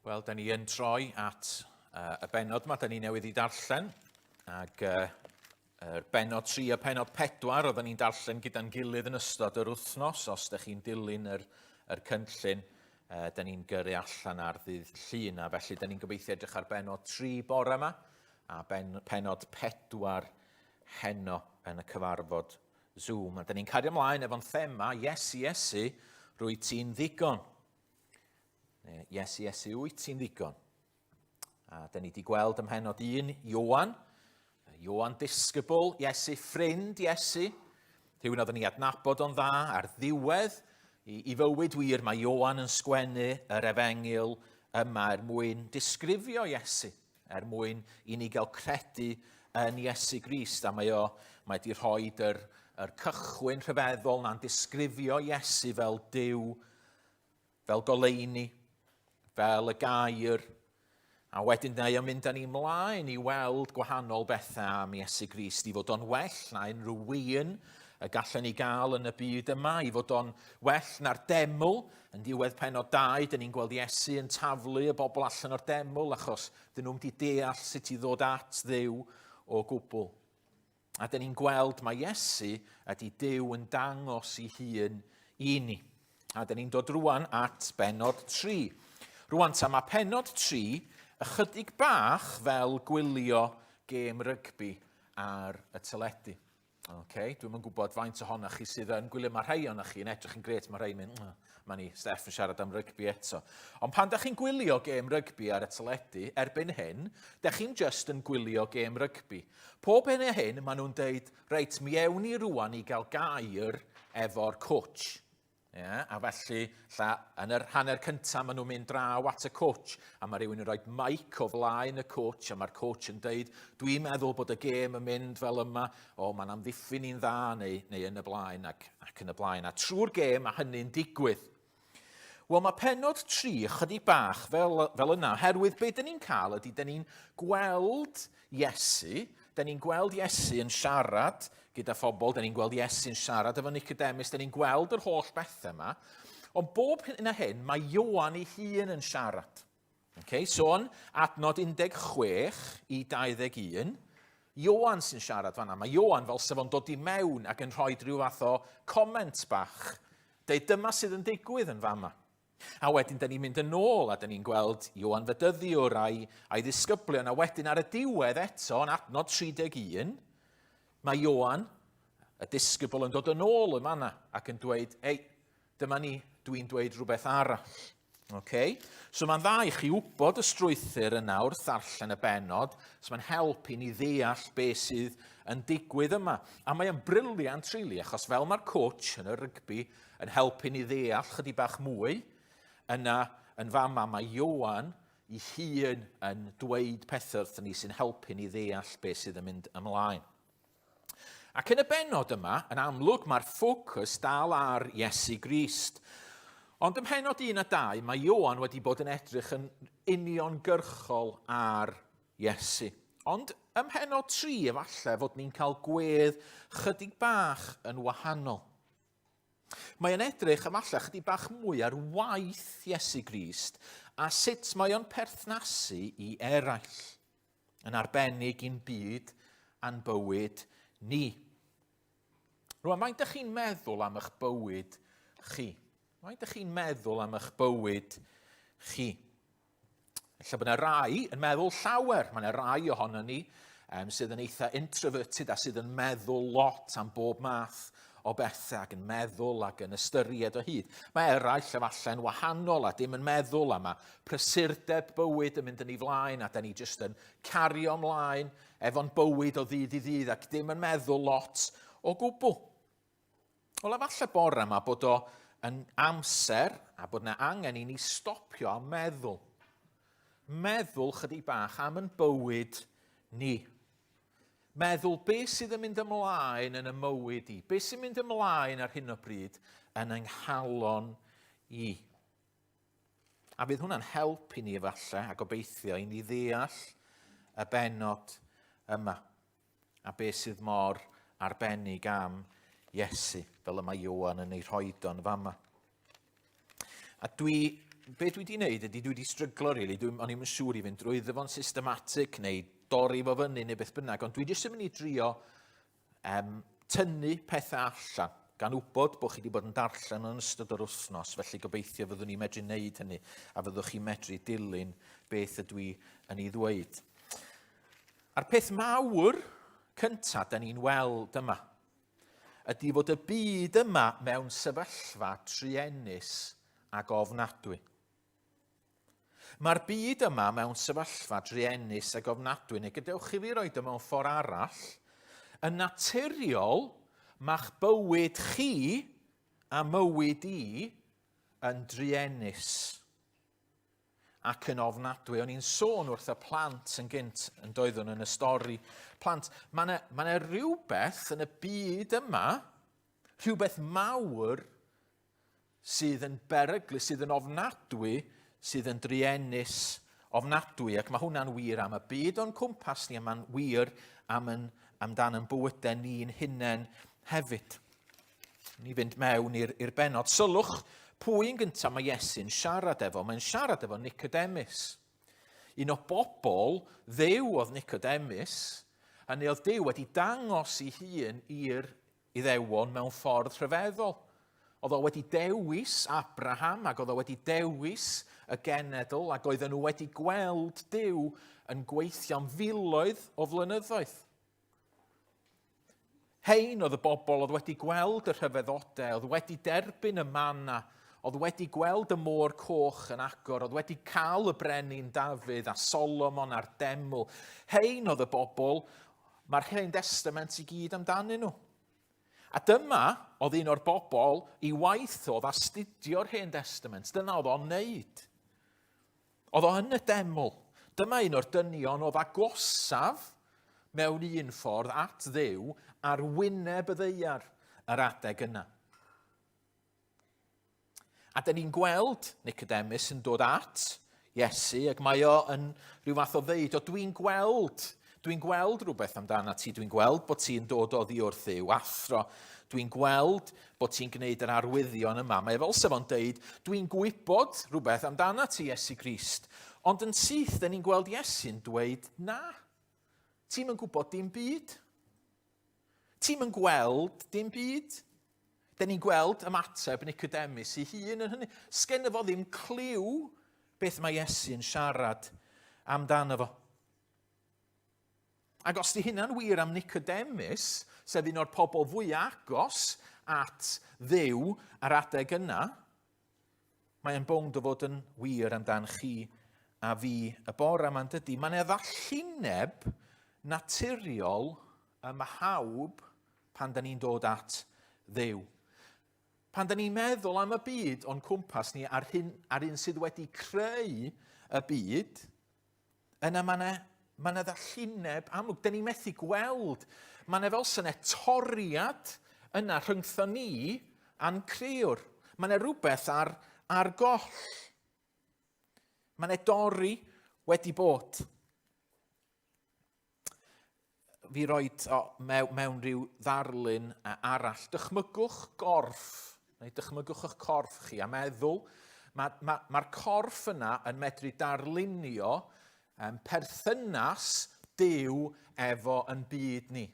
Speaker 2: Wel, da ni yn troi at uh, y benod yma, da ni newydd i darllen, ac uh, yr benod 3 a penod 4 oedden ni'n darllen gyda'n gilydd yn ystod yr wythnos, os da chi'n dilyn yr, yr cynllun, uh, da ni'n gyrru allan ar ddydd Llun, a felly da ni'n gobeithio edrych ar benod 3 bore yma, a ben, penod 4 heno yn y cyfarfod Zoom. A da ni'n cario ymlaen efo'n thema, Iesu, Iesu, rwy ti'n ddigon. Iesu, Iesu, wyt ti'n ddigon. A da ni wedi gweld ym mhenod 1, Ioan, Ioan disgybl, Iesu, ffrind Iesu, rhywun oedden ni adnabod o'n dda ar ddiwedd i, i fywyd wir, mae Ioan yn sgwennu yr efengyl yma er mwyn disgrifio Iesu, er mwyn i ni gael credu yn Iesu Grist, a mae o mae wedi rhoi yr, yr cychwyn rhyfeddol na'n disgrifio Iesu fel Duw, fel goleuni, fel y gair, a wedyn mae o'n mynd â ni mlaen i weld gwahanol bethau am Iesu Grist, i fod o'n well na unrhyw win y gallen ni gael yn y byd yma, i fod o'n well na'r deml. Yn diwedd penod 2, dyn ni'n gweld Iesu yn taflu y bobl allan o'r deml achos dyn nhw'n wedi deall sut i ddod at Dduw o gwbl. A dyn ni'n gweld mae Iesu ydy Duw yn dangos i hun i ni. A dyn ni'n dod rwan at benod 3. Rwan ta mae penod 3 ychydig bach fel gwylio gêm rygbi ar y teledu. Okay, dwi'm yn gwybod faint ohonoch chi sydd yn gwylio. Mae rhai ohonoch chi yn edrych yn gret, mae rhai yn mynd, mae ni Steff yn siarad am rygbi eto. Ond pan da chi'n gwylio gêm rygbi ar y teledu, erbyn hyn, da chi'n just yn gwylio gêm rygbi. Pob hyn a hyn, maen nhw'n deud, reit, mi ewn ni rwan i gael gair efo'r coach. Yeah, a felly, lla, yn yr hanner cyntaf, maen nhw'n mynd draw at y coach, a mae rhywun yn rhoi mic o flaen y coach, a mae'r coach yn deud, dwi'n meddwl bod y gêm yn mynd fel yma, o, mae'n amddiffyn ni'n dda, neu, neu yn y blaen, ac, ac yn y blaen. A trwy'r gêm, mae hynny'n digwydd. Wel, mae penod 3 chydig bach fel, fel yna, oherwydd be dyn ni'n cael ydy, dyn ni'n gweld Iesu, dyn ni'n gweld Iesu yn siarad gyda phobl, dyn ni'n gweld Iesu'n siarad efo Nicodemus, dyn ni'n gweld yr holl bethau yma, ond bob hyn a hyn, mae Ioan ei hun yn siarad. Okay, so yn adnod 16 i 21, Ioan sy'n siarad fanna. Mae Ioan fel sef o'n dod i mewn ac yn rhoi rhyw fath o comment bach. Deud dyma sydd yn digwydd yn fama. A wedyn, da ni'n mynd yn ôl a da ni'n gweld Ioan Fedyddiwr a'i, a'i ddisgyblion. A wedyn ar y diwedd eto, yn adnod 31, mae Ioan, y disgybl, yn dod yn ôl yma yna ac yn dweud, ei, dyma ni, dwi'n dweud rhywbeth arall. Okay? So mae'n dda i chi wybod y strwythur yna wrth ddarllen y benod, so mae'n help i ni ddeall beth sydd yn digwydd yma. A mae'n briliant, really, achos fel mae'r coach yn y rygbi yn helpu ni ddeall chydig bach mwy, yna yn fama mae Ioan i hun yn dweud pethau wrthyn ni sy'n helpu ni ddeall beth sydd yn mynd ymlaen. Ac yn y benod yma, yn amlwg mae'r ffocws dal ar Iesu Grist. Ond ym mhenod 1 a 2, mae Ioan wedi bod yn edrych yn uniongyrchol ar Iesu. Ond ym mhenod 3, efallai fod ni'n cael gwedd chydig bach yn wahanol. Mae o'n edrych efallai chydig bach mwy ar waith Iesu Grist a sut mae o'n perthnasu i eraill, yn arbennig i'n byd a'n bywyd ni. Rwan, faint ydych chi'n meddwl am eich bywyd chi? Faint ydych chi'n meddwl am eich bywyd chi? Ella bod yna rai yn meddwl llawer. Mae yna rai ohono ni um, sydd yn eitha introverted a sydd yn meddwl lot am bob math o bethau ac yn meddwl ac yn ystyried o hyd. Mae eraill efallai'n wahanol a dim yn meddwl a mae prysurdeb bywyd yn mynd yn ei flaen a da ni jyst yn cario ymlaen efo'n bywyd o ddydd i ddydd ac dim yn meddwl lot o gwbl. Wel, efallai bore yma bod o yn amser a bod yna angen i ni stopio a meddwl. Meddwl chydig bach am yn bywyd ni. Meddwl beth sydd yn mynd ymlaen yn y mywyd i. Beth sy'n mynd ymlaen ar hyn o bryd yn yng nghalon i. A fydd hwnna'n help i ni efallai a gobeithio i ni ddeall y benod yma. A beth sydd mor arbennig am Iesu, fel y mae Ioan yn ei rhoi o'n fama. A dwi, be dwi wedi wneud ydy dwi wedi stryglo, really. Dwi, o'n i'm yn siŵr i fynd drwyddo fo'n systematig neu dorri fo fyny neu beth bynnag, ond dwi jyst yn mynd i drio um, tynnu pethau allan, gan wybod bod chi wedi bod yn darllen yn ystod yr wythnos, felly gobeithio fyddwn ni'n medru wneud hynny a fyddwch chi'n medru dilyn beth ydw i yn ei ddweud. A'r peth mawr cyntaf da ni'n weld yma ydy fod y byd yma mewn sefyllfa truenus ac ofnadwy. Mae'r byd yma mewn sefyllfa druenus ac ofnadwy, neu gadewch i fi roed o mewn ffordd arall, yn naturiol, mae'ch bywyd chi a mywyd i yn druenus ac yn ofnadwy. O'n i'n sôn wrth y plant yn gynt, yn doeddwn yn y stori. Plant, mae yna ma rhywbeth yn y byd yma, rhywbeth mawr sydd yn beryglus, sydd yn ofnadwy, sydd yn druenus ofnadwy. Ac mae hwnna'n wir am y byd o'n cwmpas ni, a mae'n wir am yn, amdan yn bywydau ni'n hunain hefyd. Ni fynd mewn i'r benod. Sylwch pwy yn gyntaf mae Iesu'n siarad efo. Mae'n siarad efo Nicodemus. Un o bobl Dduw oedd Nicodemus, a neu oedd Duw wedi dangos ei hun i'r Iddewon mewn ffordd rhyfeddol. Oedd o wedi dewis Abraham ac oedd o wedi dewis y genedl ac oedden nhw wedi gweld Duw yn gweithio am filoedd o flynyddoedd. Hein oedd y bobl oedd wedi gweld y rhyfeddodau, oedd wedi derbyn y manna, oedd wedi gweld y môr coch yn agor, oedd wedi cael y brenin Dafydd a Solomon a'r deml. Hein oedd y bobl, mae'r Hen Testament i gyd amdanyn nhw. A dyma oedd un o'r bobl i waith oedd astudio'r Hen Testament. Dyna oedd o'n neud. Oedd o yn y deml. Dyma un o'r dynion oedd agosaf mewn un ffordd at Dduw ar wyneb y ddaear yr adeg yna. A dyn ni'n gweld Nicodemus yn dod at Iesu, ac mae o yn rhyw fath o ddeud, o dwi'n gweld, dwi'n gweld rhywbeth amdana ti, dwi'n gweld bod ti'n dod oddi wrth Dduw, athro, dwi'n gweld bod ti'n gwneud yr arwyddion yma. Mae e fel sef o'n deud, dwi'n gwybod rhywbeth amdana ti, Iesu Grist. Ond yn syth, dyn ni'n gweld Iesu'n dweud, na, ti'n yn gwybod dim byd. Ti'm yn gweld dim byd. Dyn ni'n gweld ymateb Nicodemus ei hun yn hynny. Sgenno fo ddim cliw beth mae Iesu yn siarad amdano fo. Ac os di hynna'n wir am Nicodemus, sef un o'r pobl fwy agos at Dduw ar adeg yna, Mae yn bownd o fod yn wir amdan chi a fi y bore yma, yn dydy? Mae'n e ddallineb naturiol ym mhawb pan da ni'n dod at Dduw. Pan da ni'n meddwl am y byd o'n cwmpas ni a'r, hyn, a'r un sydd wedi creu y byd, Yna mae yna, mae yna ddallineb amlwg. Dyn ni'n methu gweld. Mae yna fel sy'n toriad yna rhyngtho ni a'n crëwr. Mae yna rhywbeth ar, ar goll. Mae yna dorri wedi bod. Fi roed o, mewn, mewn rhyw ddarlun arall. Dychmygwch gorff, neu dychmygwch eich corff chi a meddwl, mae'r ma, ma, ma corff yna yn medru darlunio um, perthynas Duw efo yn byd ni.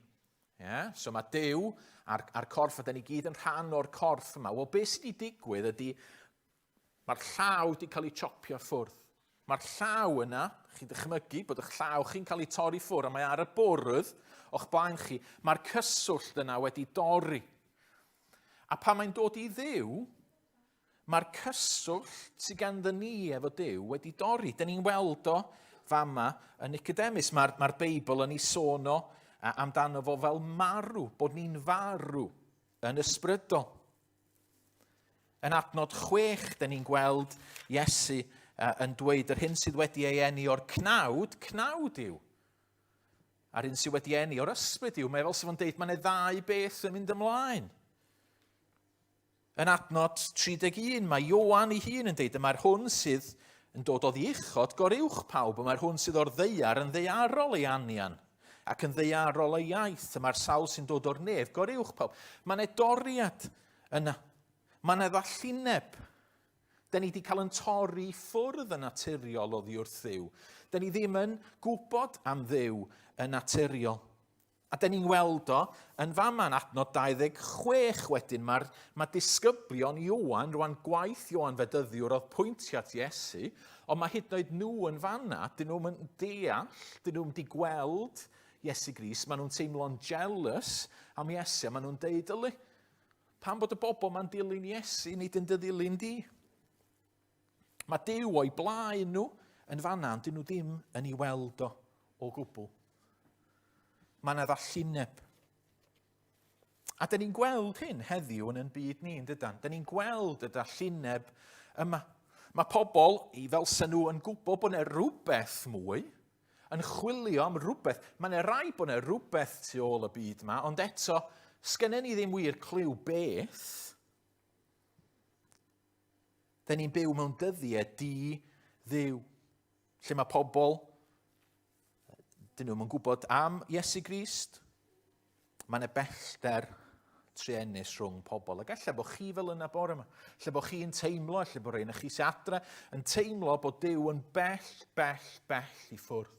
Speaker 2: Yeah? So mae Duw a'r, a'r corff, a da ni gyd yn rhan o'r corff yma. Wel, beth sydd wedi digwydd ydy Mae'r llaw wedi cael ei chopio ffwrdd. Mae'r llaw yna, chi'n dychmygu bod eich llaw chi'n cael ei torri ffwrdd a mae ar y bwrdd o'ch blaen chi. Mae'r cyswllt yna wedi dorri. A pan mae'n dod i Dduw, mae'r cyswllt sydd ganddo ni efo Duw wedi dorri. Dyn ni'n weld o fama yn Nicodemus. Mae'r mae Beibl yn ei sôn o amdano fo fel marw, bod ni'n farw yn ysbrydol. Yn adnod 6, dyn ni'n gweld Iesu yn dweud yr hyn sydd wedi ei eni o'r cnawd, cnawd yw. A'r hyn sydd wedi eni o'r ysbryd yw. Mae fel sydd yn deud, mae'n ddau beth yn mynd ymlaen. Yn adnod 31, mae Ioan ei hun yn deud, y mae'r hwn sydd yn dod oddi uchod goruwch pawb, y mae'r hwn sydd o'r ddaear yn ddaearol ei anian, ac yn ddaearol ei iaith, y mae'r sawl sy'n dod o'r nef goruwch pawb. Mae'n edoriad yna. Mae yna ddallineb. Da ni wedi cael yn torri ffwrdd yn naturiol oddi wrth Dduw. Da ni ddim yn gwybod am Dduw yn naturiol. A da ni'n weld o yn fama yn adnod 26 wedyn. Mae'r mae disgyblion Ioan, rwan gwaith Ioan Fedyddiwr oedd pwyntio at Iesu, ond mae hyd yn oed nhw yn fanna, dyn nhw'n yn deall, dyn nhw'n di gweld Iesu Grist, maen nhw'n teimlo'n jealous am Iesu, a maen nhw'n deud, yli, Pam bod y bobl ma'n dilyn Iesu, nid yn dy ddilyn di? Mae Duw o'i blaen nhw yn fanna, ond dyn nhw ddim yn ei weld o o gwbl. Mae yna ddallineb. A dyn ni'n gweld hyn heddiw yn ein byd ni, yn dydan? Dyn ni'n gweld y dallineb yma. Mae pobl, i fel sy'n nhw, yn gwybod bod yna rhywbeth mwy, yn chwilio am rhywbeth. Mae yna rai bod yna rhywbeth tu ôl y byd yma, ond eto, sgynnon ni ddim wir cliw beth. Dyn ni'n byw mewn dyddiau di ddiw, lle mae pobl, dyn nhw'n gwybod am Iesu Grist, Mae yna bellter truenus rhwng pobl. Ac ella bod chi fel yna bore yma. Lle bod chi'n teimlo, lle bod rhain chi sy'n adre, yn teimlo bod Duw yn bell, bell, bell i ffwrdd.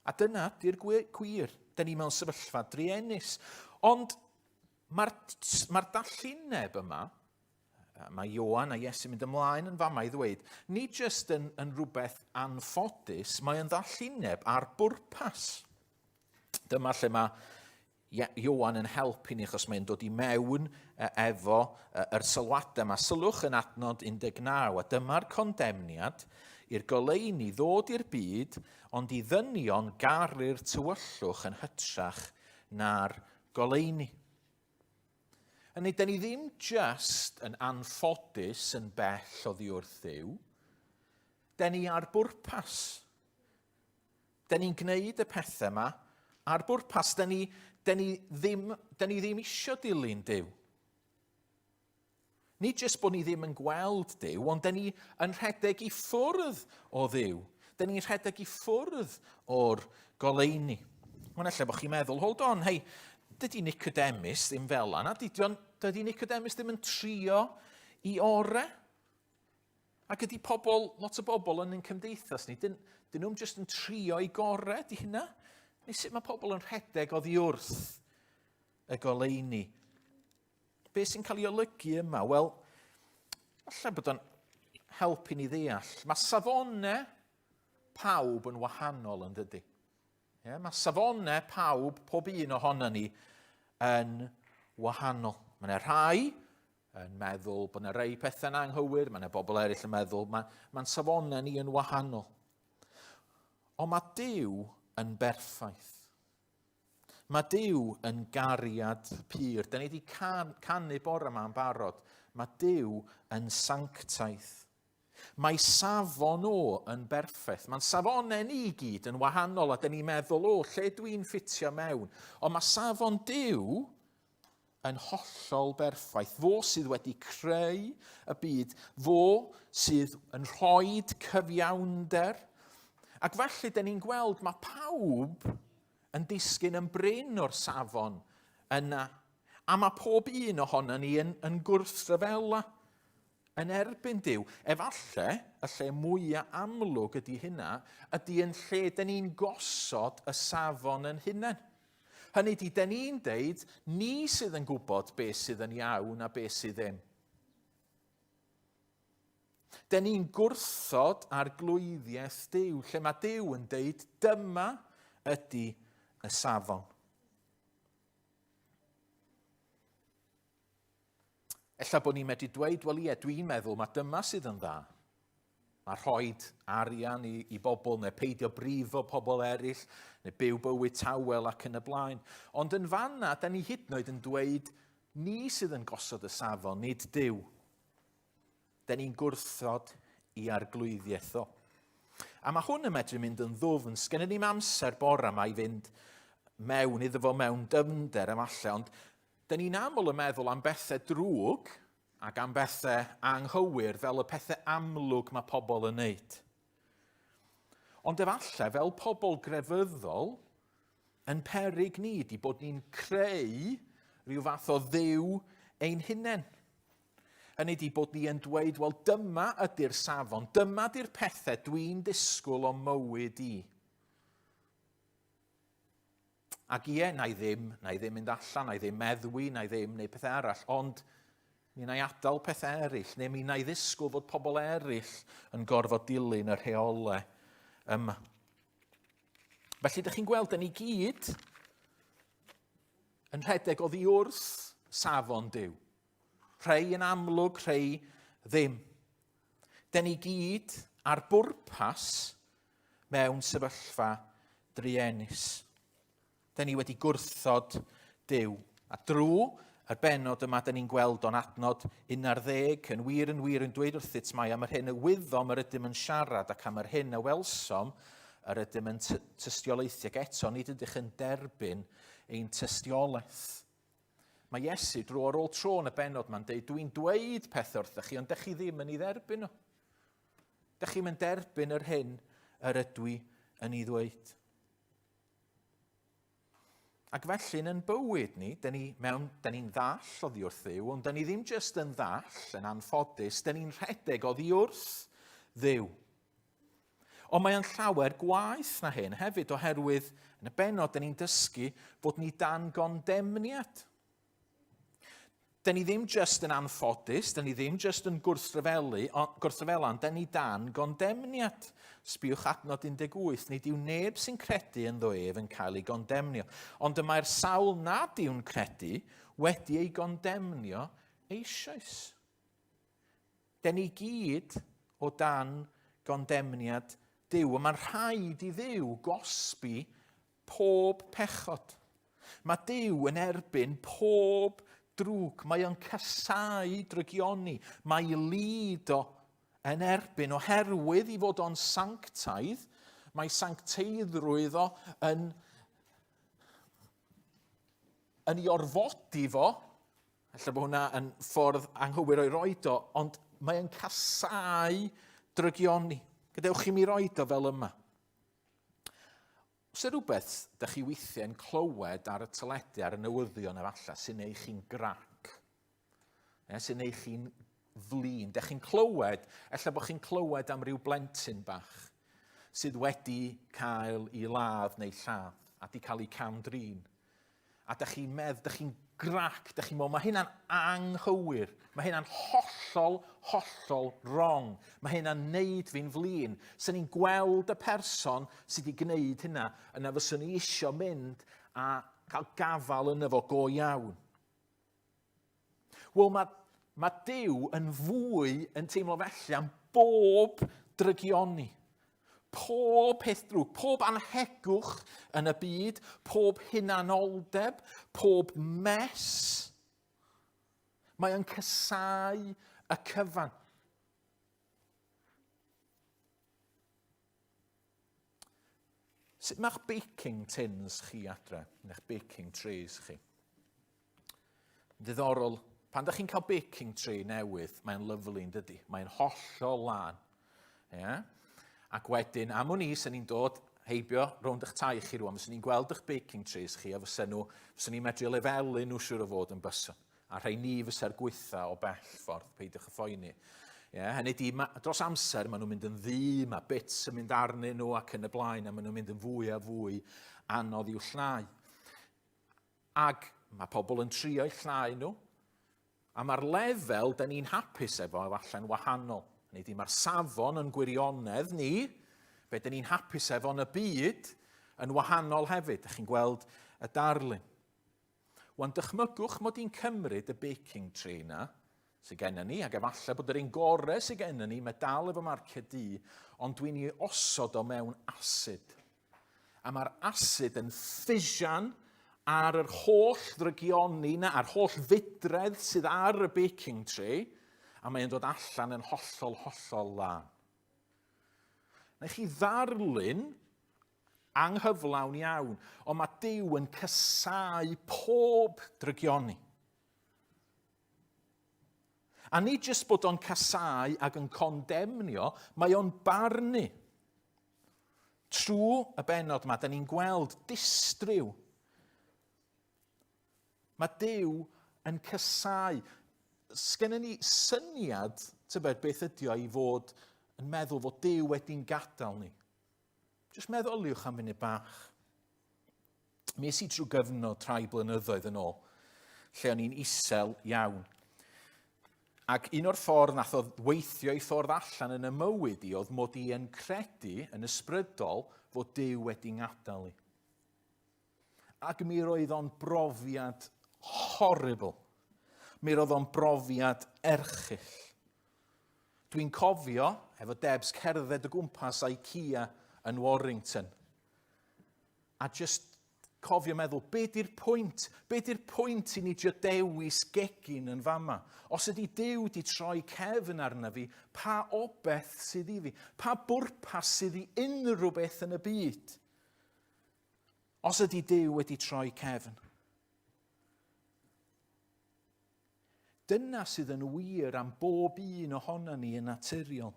Speaker 2: A dyna di'r gwir. Dyn ni mewn sefyllfa druenus. Ond mae'r mae dallineb yma, mae Ioan a Iesu'n mynd ymlaen yn fama i ddweud, nid jyst yn, yn rhywbeth anffodus, mae yn ddallineb ar bwrpas. Dyma lle mae Ioan yn helpu ni achos mae'n dod i mewn efo yr sylwadau yma. Sylwch yn adnod 19, a dyma'r condemniad i'r goleuni ddod i'r byd, ond i ddynion garu'r tywyllwch yn hytrach na'r goleuni. Hynny, da ni ddim just yn anffodus yn bell oddi wrth Dduw, da ni ar bwrpas. Da ni'n gwneud y pethau yma ar bwrpas. Da ni, da ni, ddim, da ni ddim isio dilyn Duw. Nid jyst bod ni ddim yn gweld Duw, ond da ni yn rhedeg i ffwrdd o Dduw. Da ni'n rhedeg i ffwrdd o'r goleuni. Mae'n ella bod chi'n meddwl, hold on, hei, dydy Nicodemus ddim fel yna, dydy Nicodemus ddim yn trio i ore. Ac ydy pobl, lot o bobl yn ein cymdeithas ni, dyn, dyn nhw'n jyst yn trio i gorau, di hynna? Neu sut mae pobl yn rhedeg oddi wrth y goleuni? Be sy'n cael ei olygu yma? Wel, falle bod o'n helpu ni ddeall. Mae safonau pawb yn wahanol yn dydy. Yeah, mae safonau pawb, pob un ohono ni, yn wahanol. Mae yna rhai yn meddwl bod yna rei pethau'n anghywir, mae yna bobl eraill yn meddwl, mae'n mae safonau ni yn wahanol. Ond mae Duw yn berffaith. Mae Duw yn gariad pur. Da ni wedi can, canu bore yma yn barod. Mae Duw yn sanctaidd. Mae safon o yn berffaith. Mae'n safonau ni i gyd yn wahanol a dyn ni'n meddwl, o, lle dwi'n ffitio mewn? Ond mae safon Duw yn hollol berffaith. Fo sydd wedi creu y byd, fo sydd yn rhoi cyfiawnder. Ac felly, dyn ni'n gweld mae pawb yn disgyn yn brin o'r safon yna. A mae pob un ohono ni yn, yn gwrthryfela yn erbyn Duw. Efallai, y lle mwyaf amlwg ydy hynna, ydy yn lle dyn ni'n gosod y safon yn hunain. Hynny ydy, dyn ni'n deud, ni sydd yn gwybod beth sydd yn iawn a beth sydd ddim. Dyn ni'n gwrthod arglwyddiaeth Duw, lle mae Duw yn deud, dyma ydy y safon. Ella bod ni'n medru dweud, wel ie, dwi'n meddwl mae dyma sydd yn dda. Mae rhoi arian i, i bobl, neu peidio brifo pobl eraill, neu byw bywyd tawel ac yn y blaen. Ond yn fanna, da ni hyd yn oed yn dweud, ni sydd yn gosod y safon, nid Duw. Da ni'n gwrthod i arglwyddiaeth o. A mae hwn yn medru mynd yn ddwfn. Sgennym ni'm amser bore yma i fynd mewn iddo fo mewn dyfnder efallai, ond Dyn ni'n aml yn meddwl am bethau drwg ac am bethau anghywir fel y pethau amlwg mae pobl yn wneud. Ond efallai, fel pobl grefyddol, yn perig ni di bod ni'n creu rhyw fath o ddiw ein hunain. Hynny di bod ni yn dweud, wel dyma ydy'r safon, dyma di'r pethau dwi'n disgwyl o mywyd i. Ac ie, na i ddim, na i ddim mynd allan, na i ddim meddwi, na i ddim wneud pethau arall, ond mi na i adael pethau eraill, neu mi na i ddisgwyl fod pobl eraill yn gorfod dilyn y rheolau yma. Felly, ydych chi'n gweld, dyn ni gyd yn rhedeg oddi wrth safon Duw. Rhai yn amlwg, rhai ddim. Dyn ni gyd ar bwrpas mewn sefyllfa druenus. Dyn ni wedi gwrthod Duw. A drwy yr benod yma, dyn ni'n gweld o'n adnod 11, yn wir yn wir yn dweud wrthyt mai am yr hyn y wyddom yr ydym yn siarad ac am yr hyn a welsom yr ydym yn tystiolaethu ac eto nid ydych yn derbyn ein tystiolaeth. Mae Iesu dro ar ôl tro yn y bennod ma'n deud, dwi'n dweud pethau wrthych chi, ond dych chi ddim yn ei dderbyn nhw. Dych chi'n mynd derbyn yr hyn yr ydw i yn ei ddweud. Ac felly yn bywyd ni, dyn ni mewn, dyn ni'n ddall oddi wrth Dduw, ond dyn ni ddim jyst yn ddall, yn anffodus, dyn ni'n rhedeg oddi wrth Dduw. Ond mae o'n llawer gwaeth na hyn hefyd, oherwydd yn y bennod, dyn ni'n dysgu bod ni dan gondemniad. Da ni ddim just yn anffodus, da ni ddim just yn gwrthryfelu, gwrthryfela, ond da ni dan gondemniad. Sbiwch adnod 18, nid yw neb sy'n credu ynddo ef yn cael ei gondemnio. Ond y mae'r sawl nad yw'n credu wedi ei gondemnio eisoes. Da ni gyd o dan gondemniad Duw, a mae'n rhaid i Dduw gosbi pob pechod. Mae Duw yn erbyn pob drwg. Mae o'n casáu drygioni. Mae ei lid o yn erbyn oherwydd i fod o'n sanctaidd. Mae sancteiddrwydd o yn, yn ei orfodi fo. Ella bod hwnna yn ffordd anghywir o'i roed o, ond mae o'n casáu drygioni. Gadewch i mi roed o fel yma. Oes 'na rhywbeth dych chi weithiau'n clywed ar y teledu, ar y newyddion efallai, sy'n neud chi'n grac? E, sy'n neud chi'n flin. Dych chi'n clywed, ella bod chi'n clywed am ryw blentyn bach sydd wedi cael ei ladd neu lladd a di cael ei cam-drin. A da chi'n medd, da chi'n grac, da chi'n meddwl, mae hynna'n anghywir, mae hynna'n hollol, hollol wrong, mae hynna'n neud fi'n flin. Swn ni'n gweld y person sydd wedi gwneud hynna, yna fyswn ni isio mynd a cael gafael yna fo go iawn. Wel, mae, mae Duw yn fwy yn teimlo felly am bob drygioni. Pob peth drwg, pob anhegwch yn y byd, pob hunanoldeb, pob mess. Mae o'n casau y cyfan. Sut mae'ch baking tins chi adre, neu'ch baking trays chi? Ddiddorol, pan da chi'n cael baking tray newydd, mae'n lyflu yn dydy. Mae'n hollol lân. Yeah? Ac wedyn, am wn i, sy'n ni'n dod heibio rownd eich tai chi rwan, fyswn ni'n gweld eich baking trays chi, a fysa nhw, fyswn ni'n medru lefelu nhw siwr o fod yn byson. A rhai ni fysa'r gwytha o bell ffordd, peidiwch y phoeni. Yeah, hynny di, ma, dros amser maen nhw'n mynd yn ddu, mae bits yn mynd arnyn nhw ac yn y blaen, a maen nhw'n mynd yn fwy a fwy anodd i'w llnau. Ac mae pobl yn trio eu llnau nhw, a mae'r lefel da ni'n hapus efo efallai'n wahanol. Hynny di, mae'r safon yn gwirionedd ni, be da ni'n hapus efo yn y byd, yn wahanol hefyd. Da chi'n gweld y darlun. Wan, dychmygwch mod i'n cymryd y baking tray na sydd gennym ni, ac efallai bod yr un gorau sydd gennym ni, mae dal efo marciau du, ond dwi'n ei osod o mewn asid. A mae'r asid yn ffisian ar yr holl ddrygioni na, a'r holl fudredd sydd ar y baking tray, a mae'n dod allan yn hollol, hollol lân. Na chi ddarlun Anghyflawn iawn, ond mae Duw yn casáu pob drygioni. A nid jyst bod o'n casáu ac yn condemnio, mae o'n barnu. Trwy y benod yma, da ni'n gweld distryw. Mae Duw yn casáu. Sgennyn ni syniad, tybed, beth ydi o i fod yn meddwl fod Duw wedi'n gadael ni. Jyst meddyliwch am funud bach. Mi es i trwy gyfnod rhai blynyddoedd yn ôl, lle o'n i'n isel iawn. Ac un o'r ffordd nath o weithio i ffordd allan yn y mywyd i oedd mod i yn credu yn ysbrydol fod Duw wedi ngadael i. Ac mi roedd o'n brofiad horrible. Mi roedd o'n brofiad erchyll. Dwi'n cofio efo Debs cerdded o gwmpas IKEA yn Warrington. A just cofio meddwl, be di'r pwynt? Be di'r pwynt i ni drio dewis gegin yn fama? Os ydy Duw di troi cefn arna fi, pa obeth sydd i fi? Pa bwrpas sydd i unrhyw beth yn y byd? Os ydy Duw wedi troi cefn. Dyna sydd yn wir am bob un ohono ni yn naturiol.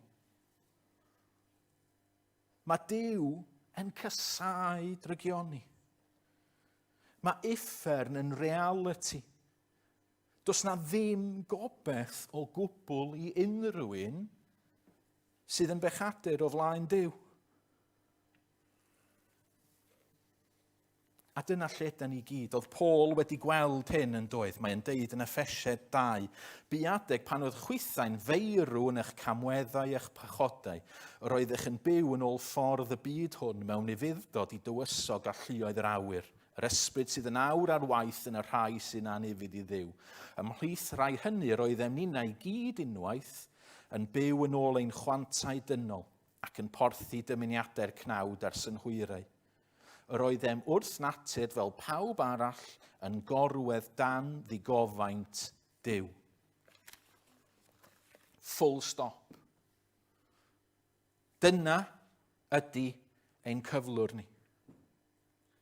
Speaker 2: Mae Duw yn casáu drygioni. Mae uffern yn realiti. Does na ddim gobeith o gwbl i unrhyw un sydd yn bechadur o flaen Duw.
Speaker 5: A dyna lle ydan ni gyd. Oedd Paul wedi gweld hyn yn doedd. Mae'n deud yn Effesiaid 2, Bu adeg pan oedd chwithau'n feirw yn eich camweddau a'ch pechodau, yr oeddech yn byw yn ôl ffordd y byd hwn mewn ufudd-dod i dywysog a lluoedd yr awyr, yr ysbryd sydd yn awr ar waith yn y rhai sy'n anufudd i Dduw. Ymhlith rhai hynny yr oeddem ninnau i gyd unwaith yn byw yn ôl ein chwantau dynol ac yn porthi dymuniadau'r cnawd a'r synhwyrau. Yr oeddem wrth natur fel pawb arall yn gorwedd dan ddigofaint Duw. Full stop. Dyna ydy ein cyflwr ni.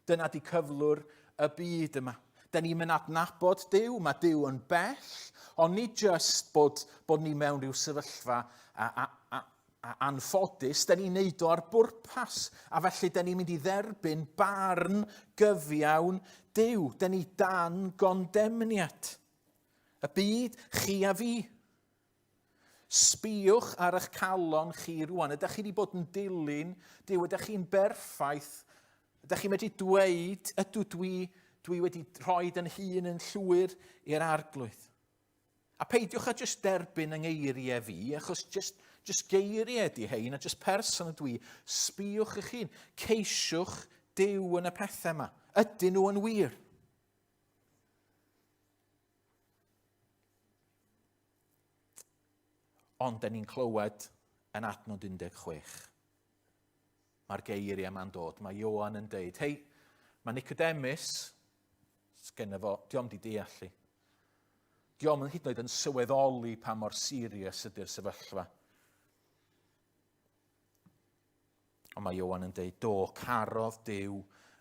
Speaker 5: Dyna ydy cyflwr y byd yma. Da ni'n mynd adnabod Duw, mae Duw yn bell, ond nid just bod, bod ni mewn rhyw sefyllfa a, a, a, a anffodus, da ni'n neud o ar bwrpas, a felly da ni'n mynd i dderbyn barn gyfiawn Duw. Da ni dan gondemniad. Y byd, chi a fi. Sbïwch ar eich calon chi rwan. Ydych chi wedi bod yn dilyn Duw? Ydych chi'n berffaith? Ydych chi'n medru dweud, ydw dwi, dwi wedi rhoi yn hun yn llwyr i'r arglwydd? A peidiwch â jyst derbyn yng ngeiriau fi, achos jyst, jyst geiriau ydy hein, a jyst person ydw i. Sbïwch eich hun. Ceisiwch Duw yn y pethau yma. Ydyn nhw yn wir? Ond da ni'n clywed yn adnod 16. Mae'r geiriau yma'n dod. Mae Ioan yn deud, hei, mae Nicodemus, sgynno fo, diom di deall i. Diom yn hyd yn oed yn sylweddoli pa mor serious ydy'r sefyllfa. Ond mae Ioan yn deud, do, carodd Duw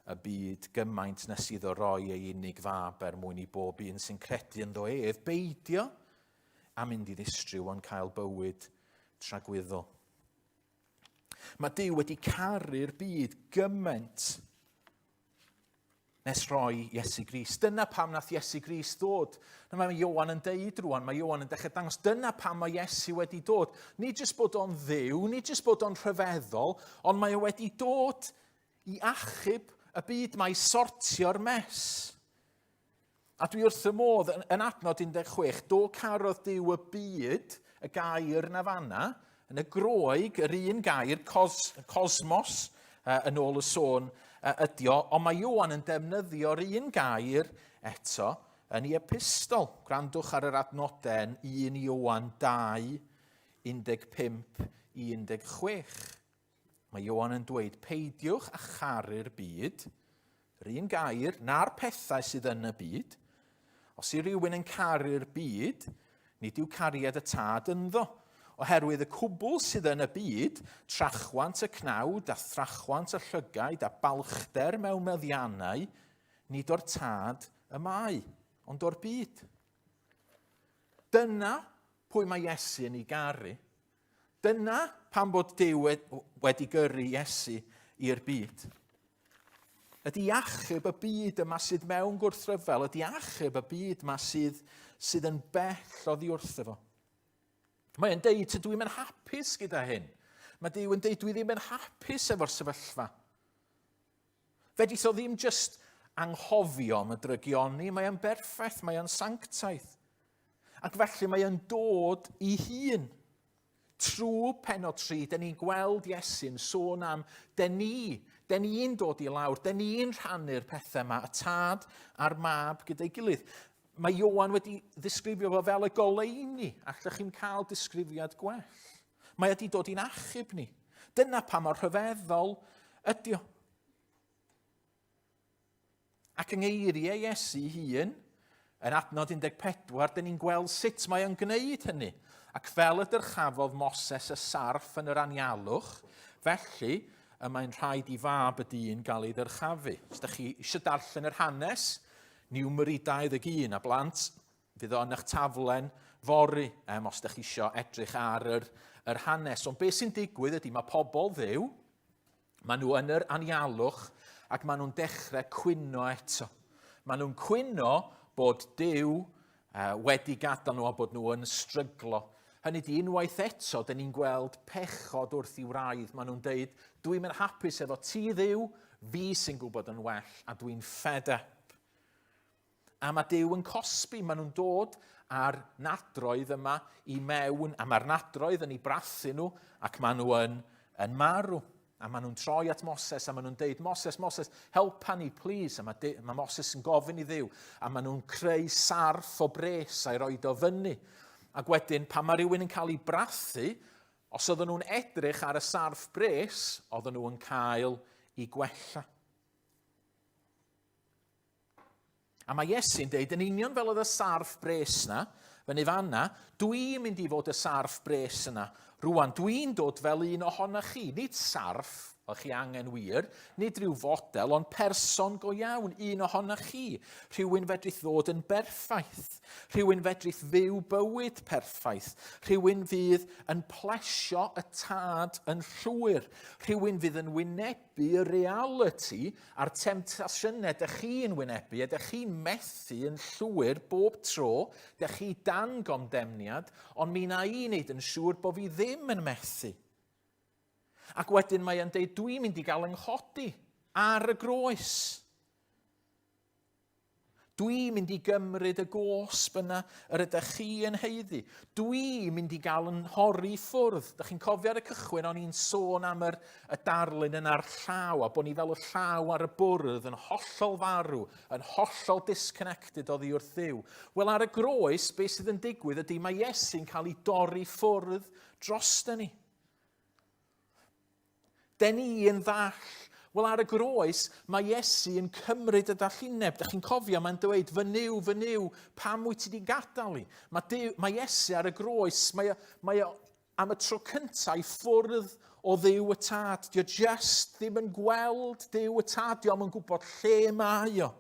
Speaker 5: y byd gymaint nes iddo roi ei unig fab er mwyn i bob un sy'n credu ynddo ef beidio a mynd i ddistryw ond cael bywyd tragwyddol. Mae Duw wedi caru'r byd gymaint nes rhoi Iesu Grist. Dyna pam nath Iesu Grist ddod. Na mae Ioan yn deud rwan, mae Ioan yn dechrau dangos, dyna pam mae Iesu wedi dod. Nid jyst bod o'n ddiw, nid jyst bod o'n rhyfeddol, ond mae o wedi dod i achub y byd, mae sortio'r mes. A dwi wrth y modd yn, yn adnod 16, do carodd Duw y byd, y gair na fanna, yn y Groeg, yr un gair, cos, cosmos, uh, yn ôl y sôn uh, ydi o, ond mae Ioan yn defnyddio'r un gair eto yn ei epistol. Gwrandwch ar yr adnodau yn 1 Ioan 2, 15 i 16. Mae Ioan yn dweud, peidiwch â charu'r byd, yr un gair, na'r pethau sydd yn y byd. Os yw rhywun yn caru'r byd, nid yw cariad y tad ynddo. Oherwydd y cwbl sydd yn y byd, trachwant y cnawd a thrachwant y llygaid a balchder mewn meddiannau, nid o'r tad y mae, ond o'r byd. Dyna pwy mae Iesu yn ei garu. Dyna pam bod Duw wedi gyrru Iesu i'r byd. Ydy achub y byd yma sydd mewn gwrthryfel, ydy achub y byd yma sydd, sydd yn bell oddi wrtho fo. Mae'n deud, tydw i'm yn hapus gyda hyn. Mae Duw yn deud, dwi ddim yn hapus efo'r sefyllfa. Fedrith o ddim jyst anghofio am y drygioni, mae o'n berffaith, mae o'n sanctaidd. Ac felly mae o'n dod i hun. Trwy penod 3, dyn ni'n gweld Iesu'n sôn am dyn ni, dyn ni'n dod i lawr, dyn ni'n rhannu'r pethau yma, y tad a'r mab gyda'i gilydd. Mae Ioan wedi ddisgrifio fo fel y goleuni, allech chi'n cael disgrifiad gwell. Mae wedi dod i'n achub ni. Dyna pa mor rhyfeddol ydy o. Ac yng ngeiriau Iesu hun, yn adnod 14, dyn ni'n gweld sut mae o'n gwneud hynny. Ac fel y dyrchafodd Moses y sarff yn yr anialwch, felly y mae'n rhaid i fab y dyn gael ei ddyrchafu. Os ydych chi eisiau darllen yr hanes, Numeri 21, a blant, Fydd o yn eich taflen fory, um, os ydych chi eisiau edrych ar yr, yr hanes. Ond beth sy'n digwydd ydy mae pobl ddew, maen nhw yn yr anialwch ac maen nhw'n dechrau cwyno eto. Maen nhw'n cwyno bod Duw uh, wedi gadael nhw a bod nhw yn stryglo. Hynny di, unwaith eto, dyn ni'n gweld pechod wrth i wraidd. Maen nhw'n deud, dwi'n mynd hapus efo ti ddiw, Fi sy'n gwybod yn well a dwi'n fed up. A mae Duw yn cosbi, maen nhw'n dod â'r nadroedd yma i mewn, a mae'r nadroedd yn eu brathu nhw, ac maen nhw yn, yn marw. A maen nhw'n troi at Moses, a maen nhw'n deud, Moses, Moses, helpa ni, please. A mae, mae Moses yn gofyn i Dduw, a maen nhw'n creu sarff o bres a'i roed o fyny. Ac wedyn, pan mae rhywun yn cael ei brathu, os oedden nhw'n edrych ar y sarff bres, oedden nhw yn cael ei gwella. A mae Iesu'n deud, yn union fel oedd y sarff bres na, fyny fanna, dwi'n mynd i fod y sarff bres yna. Rwan, dwi'n dod fel un ohonoch chi, nid sarff, o'ch chi angen wir, nid rhyw fodel, ond person go iawn, un ohonoch chi. Rhywun fedrith ddod yn berffaith. Rhywun fedrith fyw bywyd perffaith. Rhywun fydd yn plesio y tad yn llwyr. Rhywun fydd yn wynebu Bu y realiti a'r temtasiynau dych chi'n wynebu a dych chi'n methu yn llwyr bob tro, dych chi dan gondemniad, ond mi na i wneud yn siŵr bod fi ddim yn methu. Ac wedyn mae e'n deud, dwi'n mynd i gael yng nghodi ar y groes. Dwi'n mynd i gymryd y gosb yna yr ydych chi yn haeddu. Dwi'n mynd i gael yn nhorri ffwrdd. Dych chi'n cofio ar y cychwyn o'n i'n sôn am yr, y darlun yna'r llaw a bod ni fel y llaw ar y bwrdd yn hollol farw, yn hollol disconnected oddi wrth Dduw. Wel ar y groes, beth sydd yn digwydd ydy mae Iesu'n cael ei dorri ffwrdd drosta ni. Den ni yn ddall. Wel, ar y groes, mae Iesu yn cymryd y dallineb. Dych chi'n cofio, mae'n dweud, fy Nuw, fy Nuw, pam wyt ti wedi gadael i? Mae, Duw, mae Iesu ar y groes, mae, mae o am y tro cyntaf i ffwrdd o Dduw y Tad. Dio just ddim yn gweld Duw y Tad, dio yn gwybod lle mae o.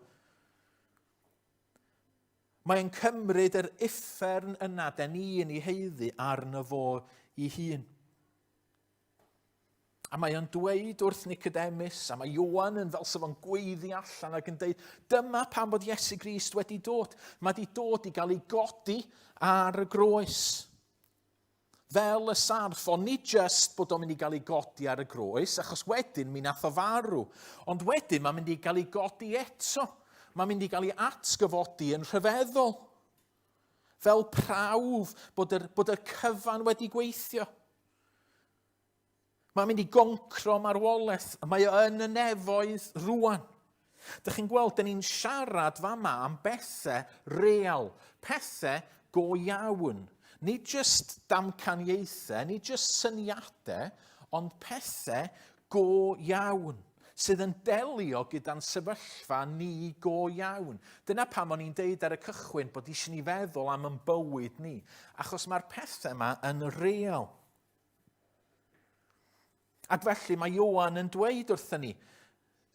Speaker 5: Mae'n cymryd yr uffern yna, den ni yn ei haeddu arno fo i hun. A mae o'n dweud wrth Nicodemus, a mae Ioan yn fel sef o'n gweiddi allan ac yn dweud, dyma pam bod Iesu Grist wedi dod. Mae wedi dod i gael ei godi ar y groes. Fel y sarff, ond nid just bod o'n mynd i gael ei godi ar y groes, achos wedyn mi nath o farw. Ond wedyn mae'n mynd i gael ei godi eto. Mae'n mynd i gael ei atgyfodi yn rhyfeddol. Fel prawf bod yr, bod y cyfan wedi gweithio. Mae'n mynd i goncro marwolaeth. Mae o yn y nefoedd rwan. Dych chi'n gweld, dyn ni'n siarad fama am bethau real, pethau go iawn. Nid just damcaniaethau, nid just syniadau, ond pethau go iawn sydd yn delio gyda'n sefyllfa ni go iawn. Dyna pam o'n i'n deud ar y cychwyn bod eisiau ni feddwl am yn bywyd ni, achos mae'r pethau yma yn real. Ac felly mae Ioan yn dweud wrthyn ni,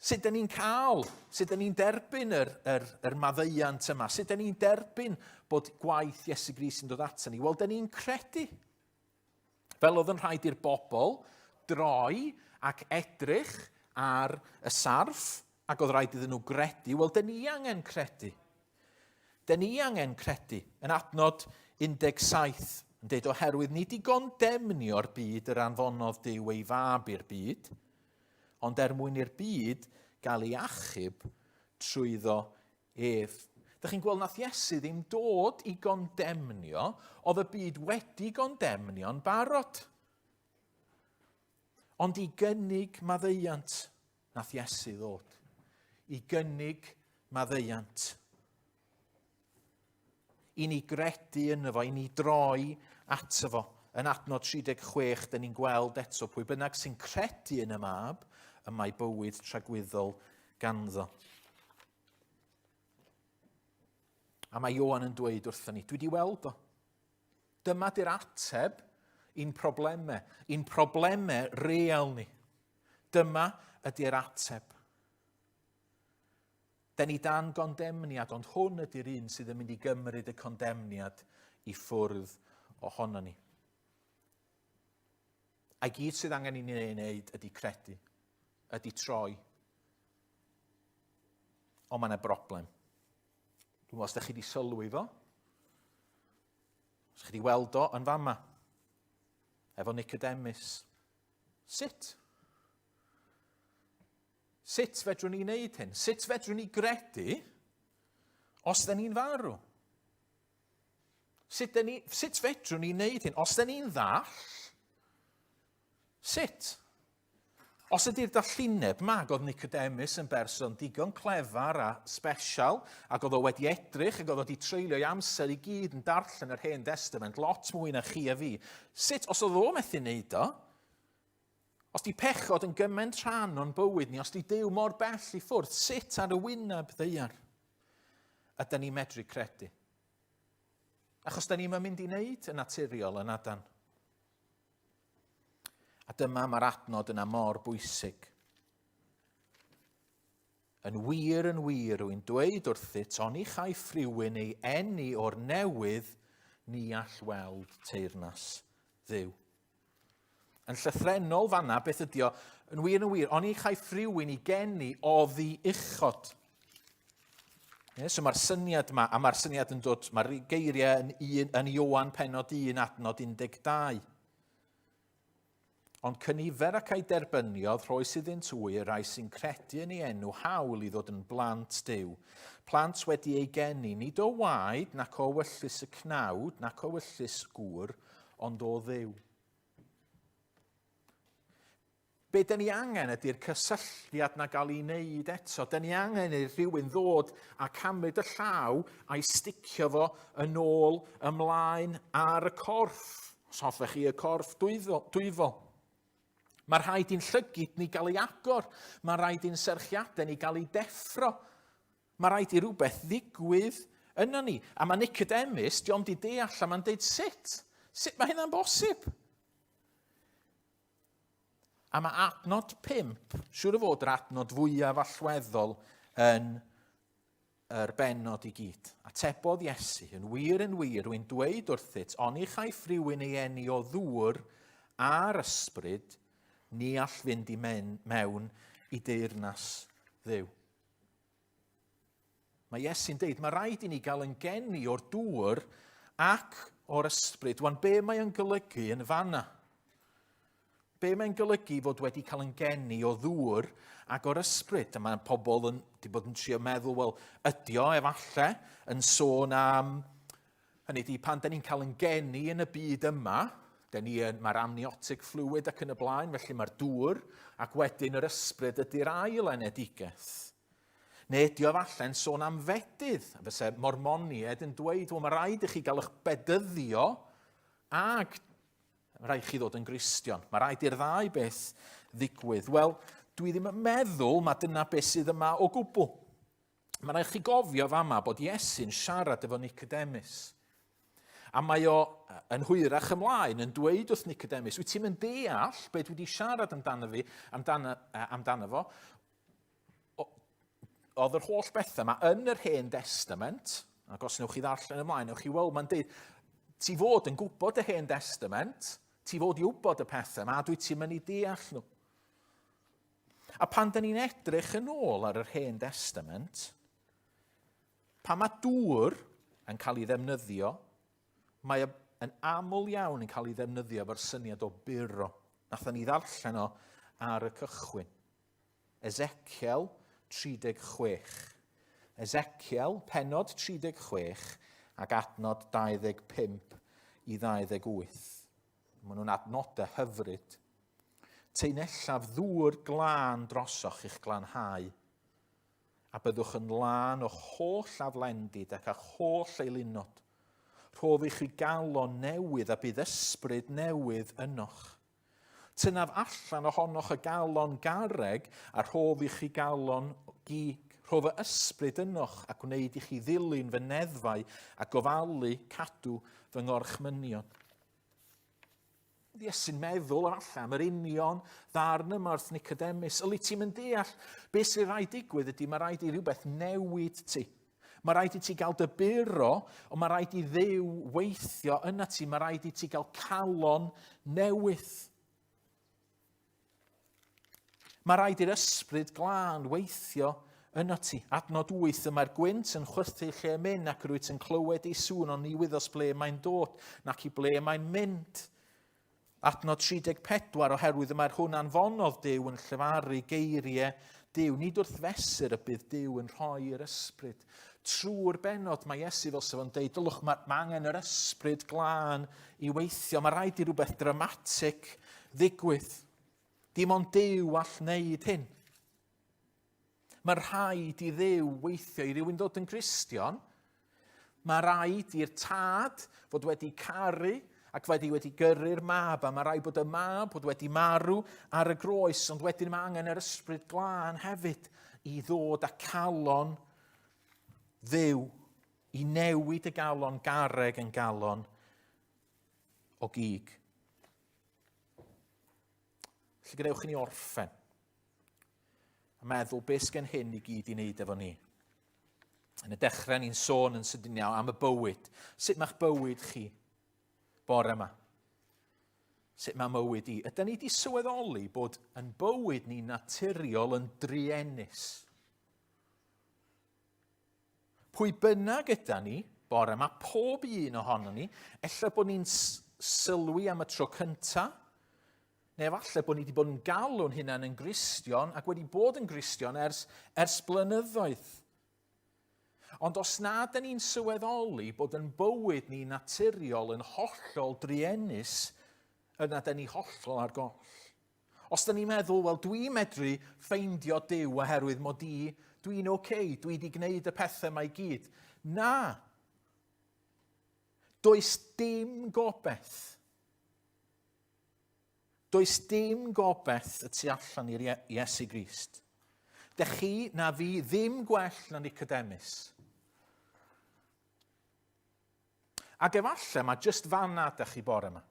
Speaker 5: sut dyn ni'n cael, sut dyn ni'n derbyn yr, yr, yr maddeuant yma, sut dyn ni'n derbyn bod gwaith Iesu Grist yn dod ato ni? Wel, dyn ni'n credu. Fel oedd yn rhaid i'r bobl droi ac edrych ar y sarff, ac oedd rhaid iddyn nhw gredu, wel, dyn ni angen credu. Dyn ni angen credu. Yn adnod 17, yn dweud oherwydd nid i gondemnio'r byd yr anfonodd Duw ei fab i'r byd, ond er mwyn i'r byd gael ei achub trwyddo ef. Dych chi'n gweld nath Iesu ddim dod i gondemnio, oedd y byd wedi gondemnio'n barod. Ond i gynnig maddeuant nath Iesu ddod. I gynnig maddeuant. I ni gredu yno fo, i ni droi ato fo. Yn adnod 36, dyn ni'n gweld eto pwy bynnag sy'n credu yn y mab, y mae bywyd tragwyddol ganddo. A mae Ioan yn dweud wrthyn ni, dwi wedi weld o. Dyma di'r ateb i'n problemau, i'n problemau real ni. Dyma ydy'r ateb. Den ni dan gondemniad, ond hwn ydy'r un sydd yn mynd i gymryd y condemniad i ffwrdd ohono ni. A'i gyd sydd angen i ni ei wneud ydy credu, ydy troi. Ond mae yna broblem. Dwi'n meddwl os ydych chi wedi sylwi fo, os chi wedi weld o yn fama, efo Nicodemus. Sut? Sut fedrwn ni wneud hyn? Sut fedrwn ni gredu os da ni'n farw? Sut, ni, sut fedrwn ni wneud hyn? Os da ni'n ddall, sut? Os ydy'r dallineb 'ma, ac oedd Nicodemus yn berson digon clefar a sbesial, ac oedd o wedi edrych ac oedd o wedi treulio ei amser i gyd yn darllen yr Hen Destament lot mwy na chi a fi, sut, os oedd o methu wneud o, os di pechod yn gymaint rhan o'n bywyd ni, os di Duw mor bell i ffwrdd, sut ar y wyneb ddaear ydy ni'n medru credu? Achos da ni'n mynd i wneud yn naturiol yn adan. A dyma mae'r adnod yna mor bwysig. Yn wir, yn wir, rwy'n dweud wrthyt, oni chaiff rhywun ei eni o'r newydd, ni all weld teyrnas Dduw. Yn llythrennol fanna, beth ydi o? Yn wir, yn wir, oni chaiff rhywun ei geni oddi uchod. Ie, so mae'r syniad yma, a mae'r syniad yn dod, mae'r geiriau yn, un, yn Ioan penod 1 adnod 12. Ond cynifer ac a'i derbyniodd, rhoes iddynt hwy y rhai sy'n credu yn ei enw hawl i ddod yn blant Duw. Plant wedi ei geni, nid o waed, nac o wyllys y cnawd, nac o wyllys gŵr, ond o Dduw. Be dyn ni angen ydy'r cysylltiad na gael ei wneud eto. Dyn ni angen i rhywun ddod a camryd y llaw a'i sticio fo yn ôl ymlaen ar y corff. Os hoffech chi y corff dwyfol. Mae rhaid i'n llygid ni gael ei agor. Mae rhaid i'n serchiadau ni gael ei deffro. Mae rhaid i rhywbeth ddigwydd yna ni. A mae Nicodemus, diolch di deall, a mae'n deud sut? Sut mae hynna'n bosib? A mae adnod 5, siŵr o fod yr adnod fwyaf allweddol yn yr bennod i gyd. Atebodd Iesu, yn wir yn wir, rwy'n dweud wrthyt, oni chaiff rhywun ei eni o ddŵr a'r ysbryd, ni all fynd i men, mewn i deyrnas Dduw. Mae Iesu'n deud, mae rhaid i ni gael yn geni o'r dŵr ac o'r ysbryd. Wan, be mae o'n golygu yn fanna? Be mae'n golygu fod wedi cael yn geni o ddŵr ac o'r ysbryd? A mae pobl yn, di bod yn trio meddwl, wel, ydy o efallai yn sôn am... Hynny ydy, pan da ni'n cael yn geni yn y byd yma, da ni yn, mae'r amniotic fluid ac yn y blaen, felly mae'r dŵr, ac wedyn yr ysbryd ydy'r ail enedigaeth. Neu ydy o efallai'n sôn am fedydd? A fyse Mormoniaid yn dweud, wel mae rhaid i chi gael eich bedyddio ag mae rhaid chi ddod yn Gristion. Mae rhaid i'r ddau beth ddigwydd. Wel, dwi ddim yn meddwl mae dyna beth sydd yma o gwbl. Mae rhaid chi gofio fama bod Iesu'n siarad efo Nicodemus. A mae o yn hwyrach ymlaen yn dweud wrth Nicodemus, wyt ti'n mynd deall beth dwi wedi siarad amdano fi, amdano, amdano fo? oedd yr holl bethau yma yn yr Hen Testament, ac os newch chi ddarllen ymlaen, newch chi weld, mae'n deud, ti fod yn gwybod y Hen Testament, ti fod i wybod y pethau yma, a dwi ti'n mynd i deall nhw. A pan dyn ni'n edrych yn ôl ar yr Hen Testament, pan mae dŵr yn cael ei ddefnyddio, mae yn aml iawn yn cael ei ddefnyddio efo'r syniad o buro. Nathon ni ddarllen o ar y cychwyn. Ezekiel 36. Ezekiel, penod 36 ac adnod 25 i 28. Maen nhw'n adnodau hyfryd. Teinellaf ddŵr glân drosoch i'ch glanhau, a byddwch yn lân o'ch holl aflendid ac a'ch holl eilunod. Rhof i chi galon newydd a bydd ysbryd newydd ynoch. Tynnaf allan ohonoch y galon garreg a rhof i chi galon gig. Rhof y ysbryd ynoch a gwneud i chi ddilyn fy neddfau a gofalu cadw fy ngorchmynion. Iesu'n meddwl efallai am yr union ddarn yma wrth Nicodemus. Yli ti'n mynd deall beth sy'n rhaid digwydd ydy mae rhaid i rhywbeth newid ti. Mae rhaid i ti gael dy buro, ond mae rhaid i Dduw weithio yna ti. Mae rhaid i ti gael calon newydd. Mae rhaid i'r ysbryd glân weithio yno ti. Adnod 8, y mae'r gwynt yn chwythu lle mynd ac rwyt yn clywed ei sŵn, ond ni wyddos ble mae'n dod, nac i ble mae'n mynd. Adnod 34, oherwydd y mae'r hwn anfonodd Duw yn llefaru geiriau Duw. Nid wrth fesur y bydd Duw yn rhoi'r ysbryd. Trwy'r benod mae Iesu fel sef o'n deud, dylwch, mae, mae angen yr ysbryd glân i weithio. Mae rhaid i rhywbeth dramatig ddigwydd. Dim ond Duw all wneud hyn. Mae rhaid i Dduw weithio i rywun ddod yn Gristion. Mae rhaid i'r tad fod wedi caru ac wedi wedi gyrru'r mab, a mae rhaid bod y mab bod wedi marw ar y groes, ond wedyn mae angen yr ysbryd glân hefyd i ddod â calon Dduw, i newid y galon garreg yn galon o gig. Felly gadewch i ni orffen. A meddwl beth sgen hyn i gyd i wneud efo ni. Yn y dechrau ni'n sôn yn sydyn iawn am y bywyd. Sut mae'ch bywyd chi bore yma? Sut mae mywyd i? Ydy ni wedi sylweddoli bod yn bywyd ni naturiol yn druenus? Pwy bynnag yda ni bore yma, pob un ohono ni, ella bod ni'n sylwi am y tro cyntaf, Neu efallai bod ni wedi bod yn galw'n hunain yn Gristion ac wedi bod yn Gristion ers, ers blynyddoedd. Ond os na dyn ni'n sylweddoli bod yn bywyd ni naturiol yn hollol druenus, yna dyn ni hollol ar goll. Os dyn ni'n meddwl, wel, dwi'n medru ffeindio Duw oherwydd mod i, dwi'n oce, okay, dwi wedi gwneud y pethau mae gyd. Na. Does dim gobeith. Does dim gobeith y tu allan i'r Iesu Grist. Dech chi na fi ddim gwell na Nicodemus. Ac efallai mae jyst fanna dych chi bore yma.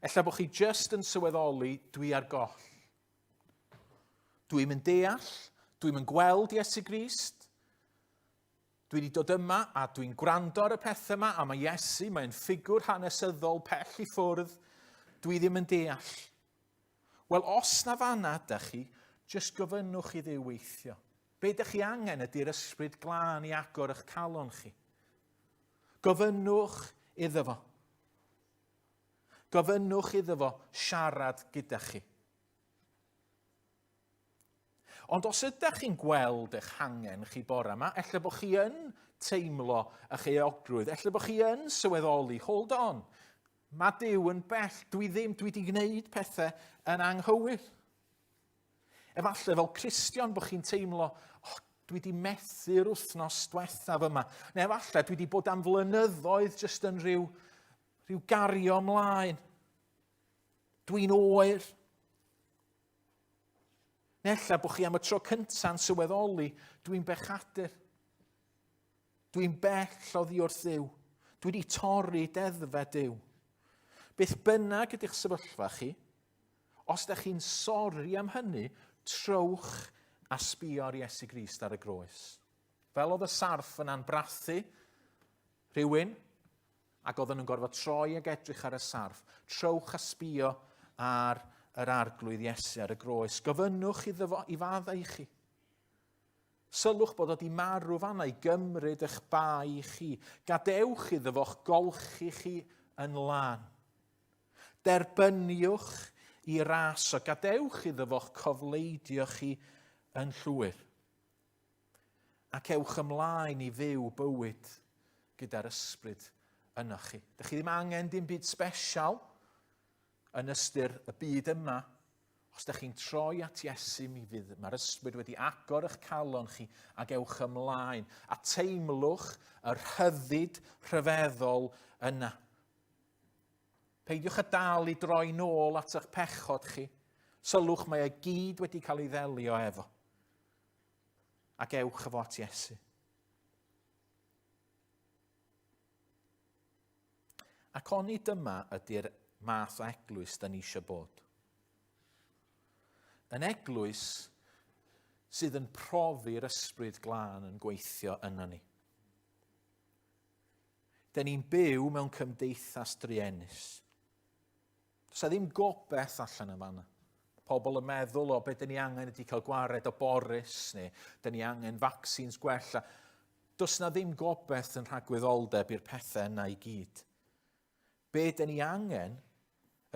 Speaker 5: Ella bod chi jyst yn sylweddoli dwi ar goll. Dwi'n mynd deall, dwi'n mynd gweld Iesu Grist, Dwi wedi dod yma a dwi'n gwrando ar y pethau yma a mae Iesu, mae'n ffigwr hanesyddol pell i ffwrdd, dwi ddim yn deall. Wel, os na fanna ydych chi, jyst gofynnwch i Dduw weithio. Be ydych chi angen ydy'r ysbryd glân i agor eich calon chi. Gofynnwch iddo fo. Gofynnwch iddo fo siarad gyda chi. Ond os ydych chi'n gweld eich hangen chi bore yma, ella bod chi yn teimlo eich euogrwydd, ella bod chi yn sylweddoli, hold on, mae Duw yn bell, dwi ddim, dwi wedi gwneud pethau yn anghywir. Efallai fel Cristion bod chi'n teimlo, oh, dwi wedi methu'r wythnos diwethaf yma. Neu efallai dwi wedi bod am flynyddoedd jyst yn rhyw, rhyw gario ymlaen. Dwi'n oer. Neu ella bod chi am y tro cynta'n sylweddoli, dwi'n bechadur. Dwi'n bell oddi wrth Dduw. Dwi wedi torri deddfau Duw. Beth bynnag ydych sefyllfa chi, os ydych chi'n sori am hynny, trowch a sbio ar Iesu Grist ar y groes. Fel oedd y sarff yna'n brathu rhywun, Ac oedden nhw'n gorfod troi ag edrych ar y sarff. Trowch a sbio ar yr arglwydd Iesu ar y groes. Gofynnwch iddo fo i faddau i chi. Sylwch bod o di marw fanna i gymryd eich bai chi. Gadewch iddo fo'ch golchi chi yn lân. Derbyniwch i ras o gadewch iddo fo'ch cofleidio chi yn llwyr. Ac ewch ymlaen i fyw bywyd gyda'r ysbryd ynoch chi. Dych chi ddim angen dim byd special yn ystyr y byd yma. Os ydych chi'n troi at Iesu, mi fydd, mae'r ysbryd wedi agor eich calon chi ac ewch ymlaen a teimlwch y rhyddid rhyfeddol yna. Peidiwch â dal i droi nôl at eich pechod chi. Sylwch, mae e gyd wedi cael ei ddelio efo. Ac ewch efo at Iesu. Ac oni dyma ydy'r math o eglwys da ni eisiau bod. Yn eglwys sydd yn profi'r ysbryd glân yn gweithio yna ni. Da ni'n byw mewn cymdeithas druenus. Does 'na ddim gobeith allan yn fanna. Pobl yn meddwl, o, be dyn ni angen ydy cael gwared o Boris, neu dyn ni angen vaccines gwell. Does na ddim gobeith yn rhagwyddoldeb i'r pethau yna i gyd. Be dyn ni angen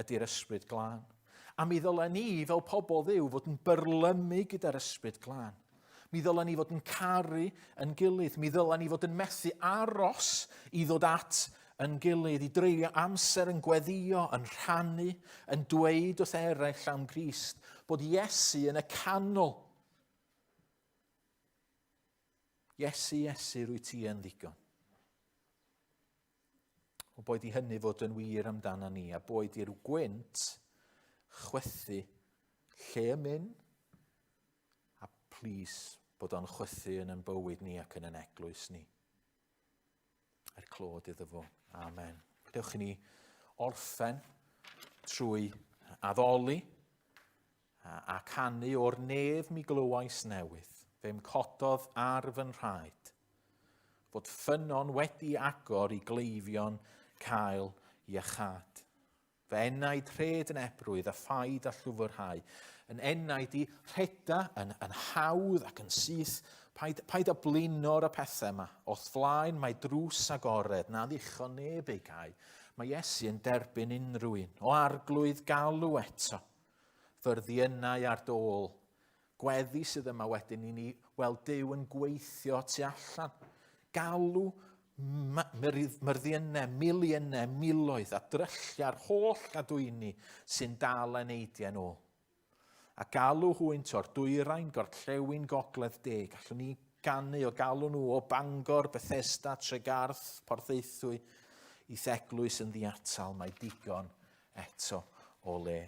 Speaker 5: ydy'r ysbryd glân. A mi ddylen ni, fel pobl Dduw, fod yn byrlymu gyda'r ysbryd glân. Mi ddylen ni fod yn caru yn gilydd. Mi ddylen ni fod yn methu aros i ddod at yn gilydd, i dreulio amser yn gweddio, yn rhannu, yn dweud wrth eraill am Grist, bod Iesu yn y canol. Iesu, Iesu, rwy ti yn ddigon. O boed i hynny fod yn wir amdana ni, a boed i'r gwynt chwythu lle y myn, a plîs bod o'n chwythu yn yn bywyd ni ac yn yn eglwys ni. Er clod iddo fo. Amen. Dewch i ni orffen trwy addoli a canu o'r nef mi glywais newydd. Fe'm cododd ar fy nhraed. Fod ffynnon wedi agor i gleifion cael iachâd. Fy enaid rhed yn ebrwydd a phaid â llwfrhau. Yn enaid i rheda yn, yn hawdd ac yn syth. Paid, paid â blino ar y pethau yma. O'th flaen mae drws agored, na ddichon neb ei gau. Mae Iesu yn derbyn unrhyw un. O arglwydd galw eto. Fyrddiynau ar dôl. Gweddi sydd yma wedyn i ni weld Duw yn gweithio tu allan. Galw myrddiynau, miliynau, miloedd a drylliau'r holl gadwyni sy'n dal eneidiau'n ôl. A galw hwynt o'r dwyrain, gorllewin, gogledd, de. Gallwn ni ganu o galw nhw o Bangor, Bethesda, Tregarth, Porthaethwy, i'th eglwys yn ddiatal. Mae digon eto o le.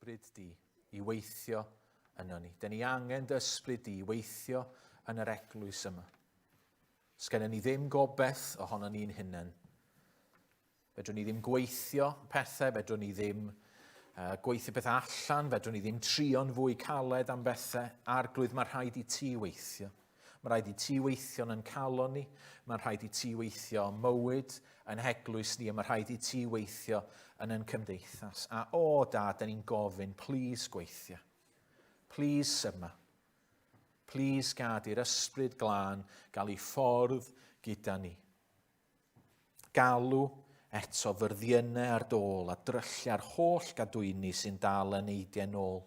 Speaker 5: Ysbryd di i weithio yno ni. Dyn ni angen dy ysbryd di i weithio yn yr eglwys yma. Sgennym ni ddim gobeith ohono ni'n hunain. Fedrwn ni ddim gweithio pethau, fedrwn ni ddim gweithio pethau allan, fedrwn ni ddim trio'n fwy caled am bethau. Arglwydd, mae rhaid i ti weithio. Mae rhaid i ti weithio yn calon ni, mae rhaid i ti weithio mywyd yn heglwys ni, a mae rhaid i ti weithio yn yn cymdeithas. A o da, da ni'n gofyn, please gweithio. Please yma. Please gad i'r ysbryd glân gael ei ffordd gyda ni. Galw eto fyrddiynau ar dôl a drylliau'r holl gadwyni sy'n dal eneidiau nôl,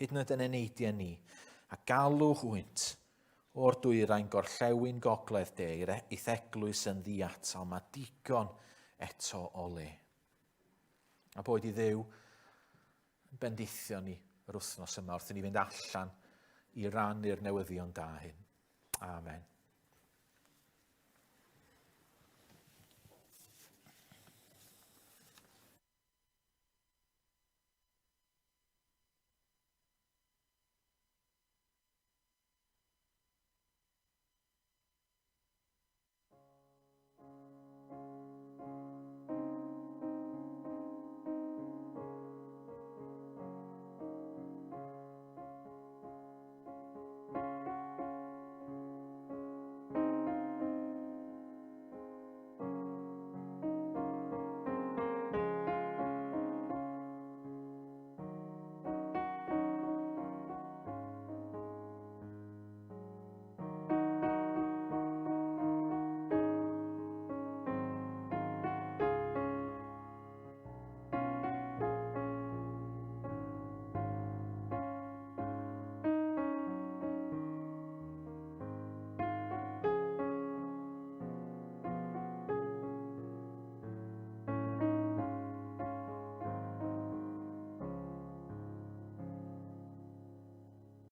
Speaker 5: hyd yn oed yn eneidiau ni, a galw hwynt o'r dwyrain gorllewin gogledd de i'r e-, i'th eglwys yn ddiatal, mae digon eto o le. A boed i Dduw bendithio ni yr wythnos yma wrth i ni fynd allan i rannu'r newyddion da hyn. Amen.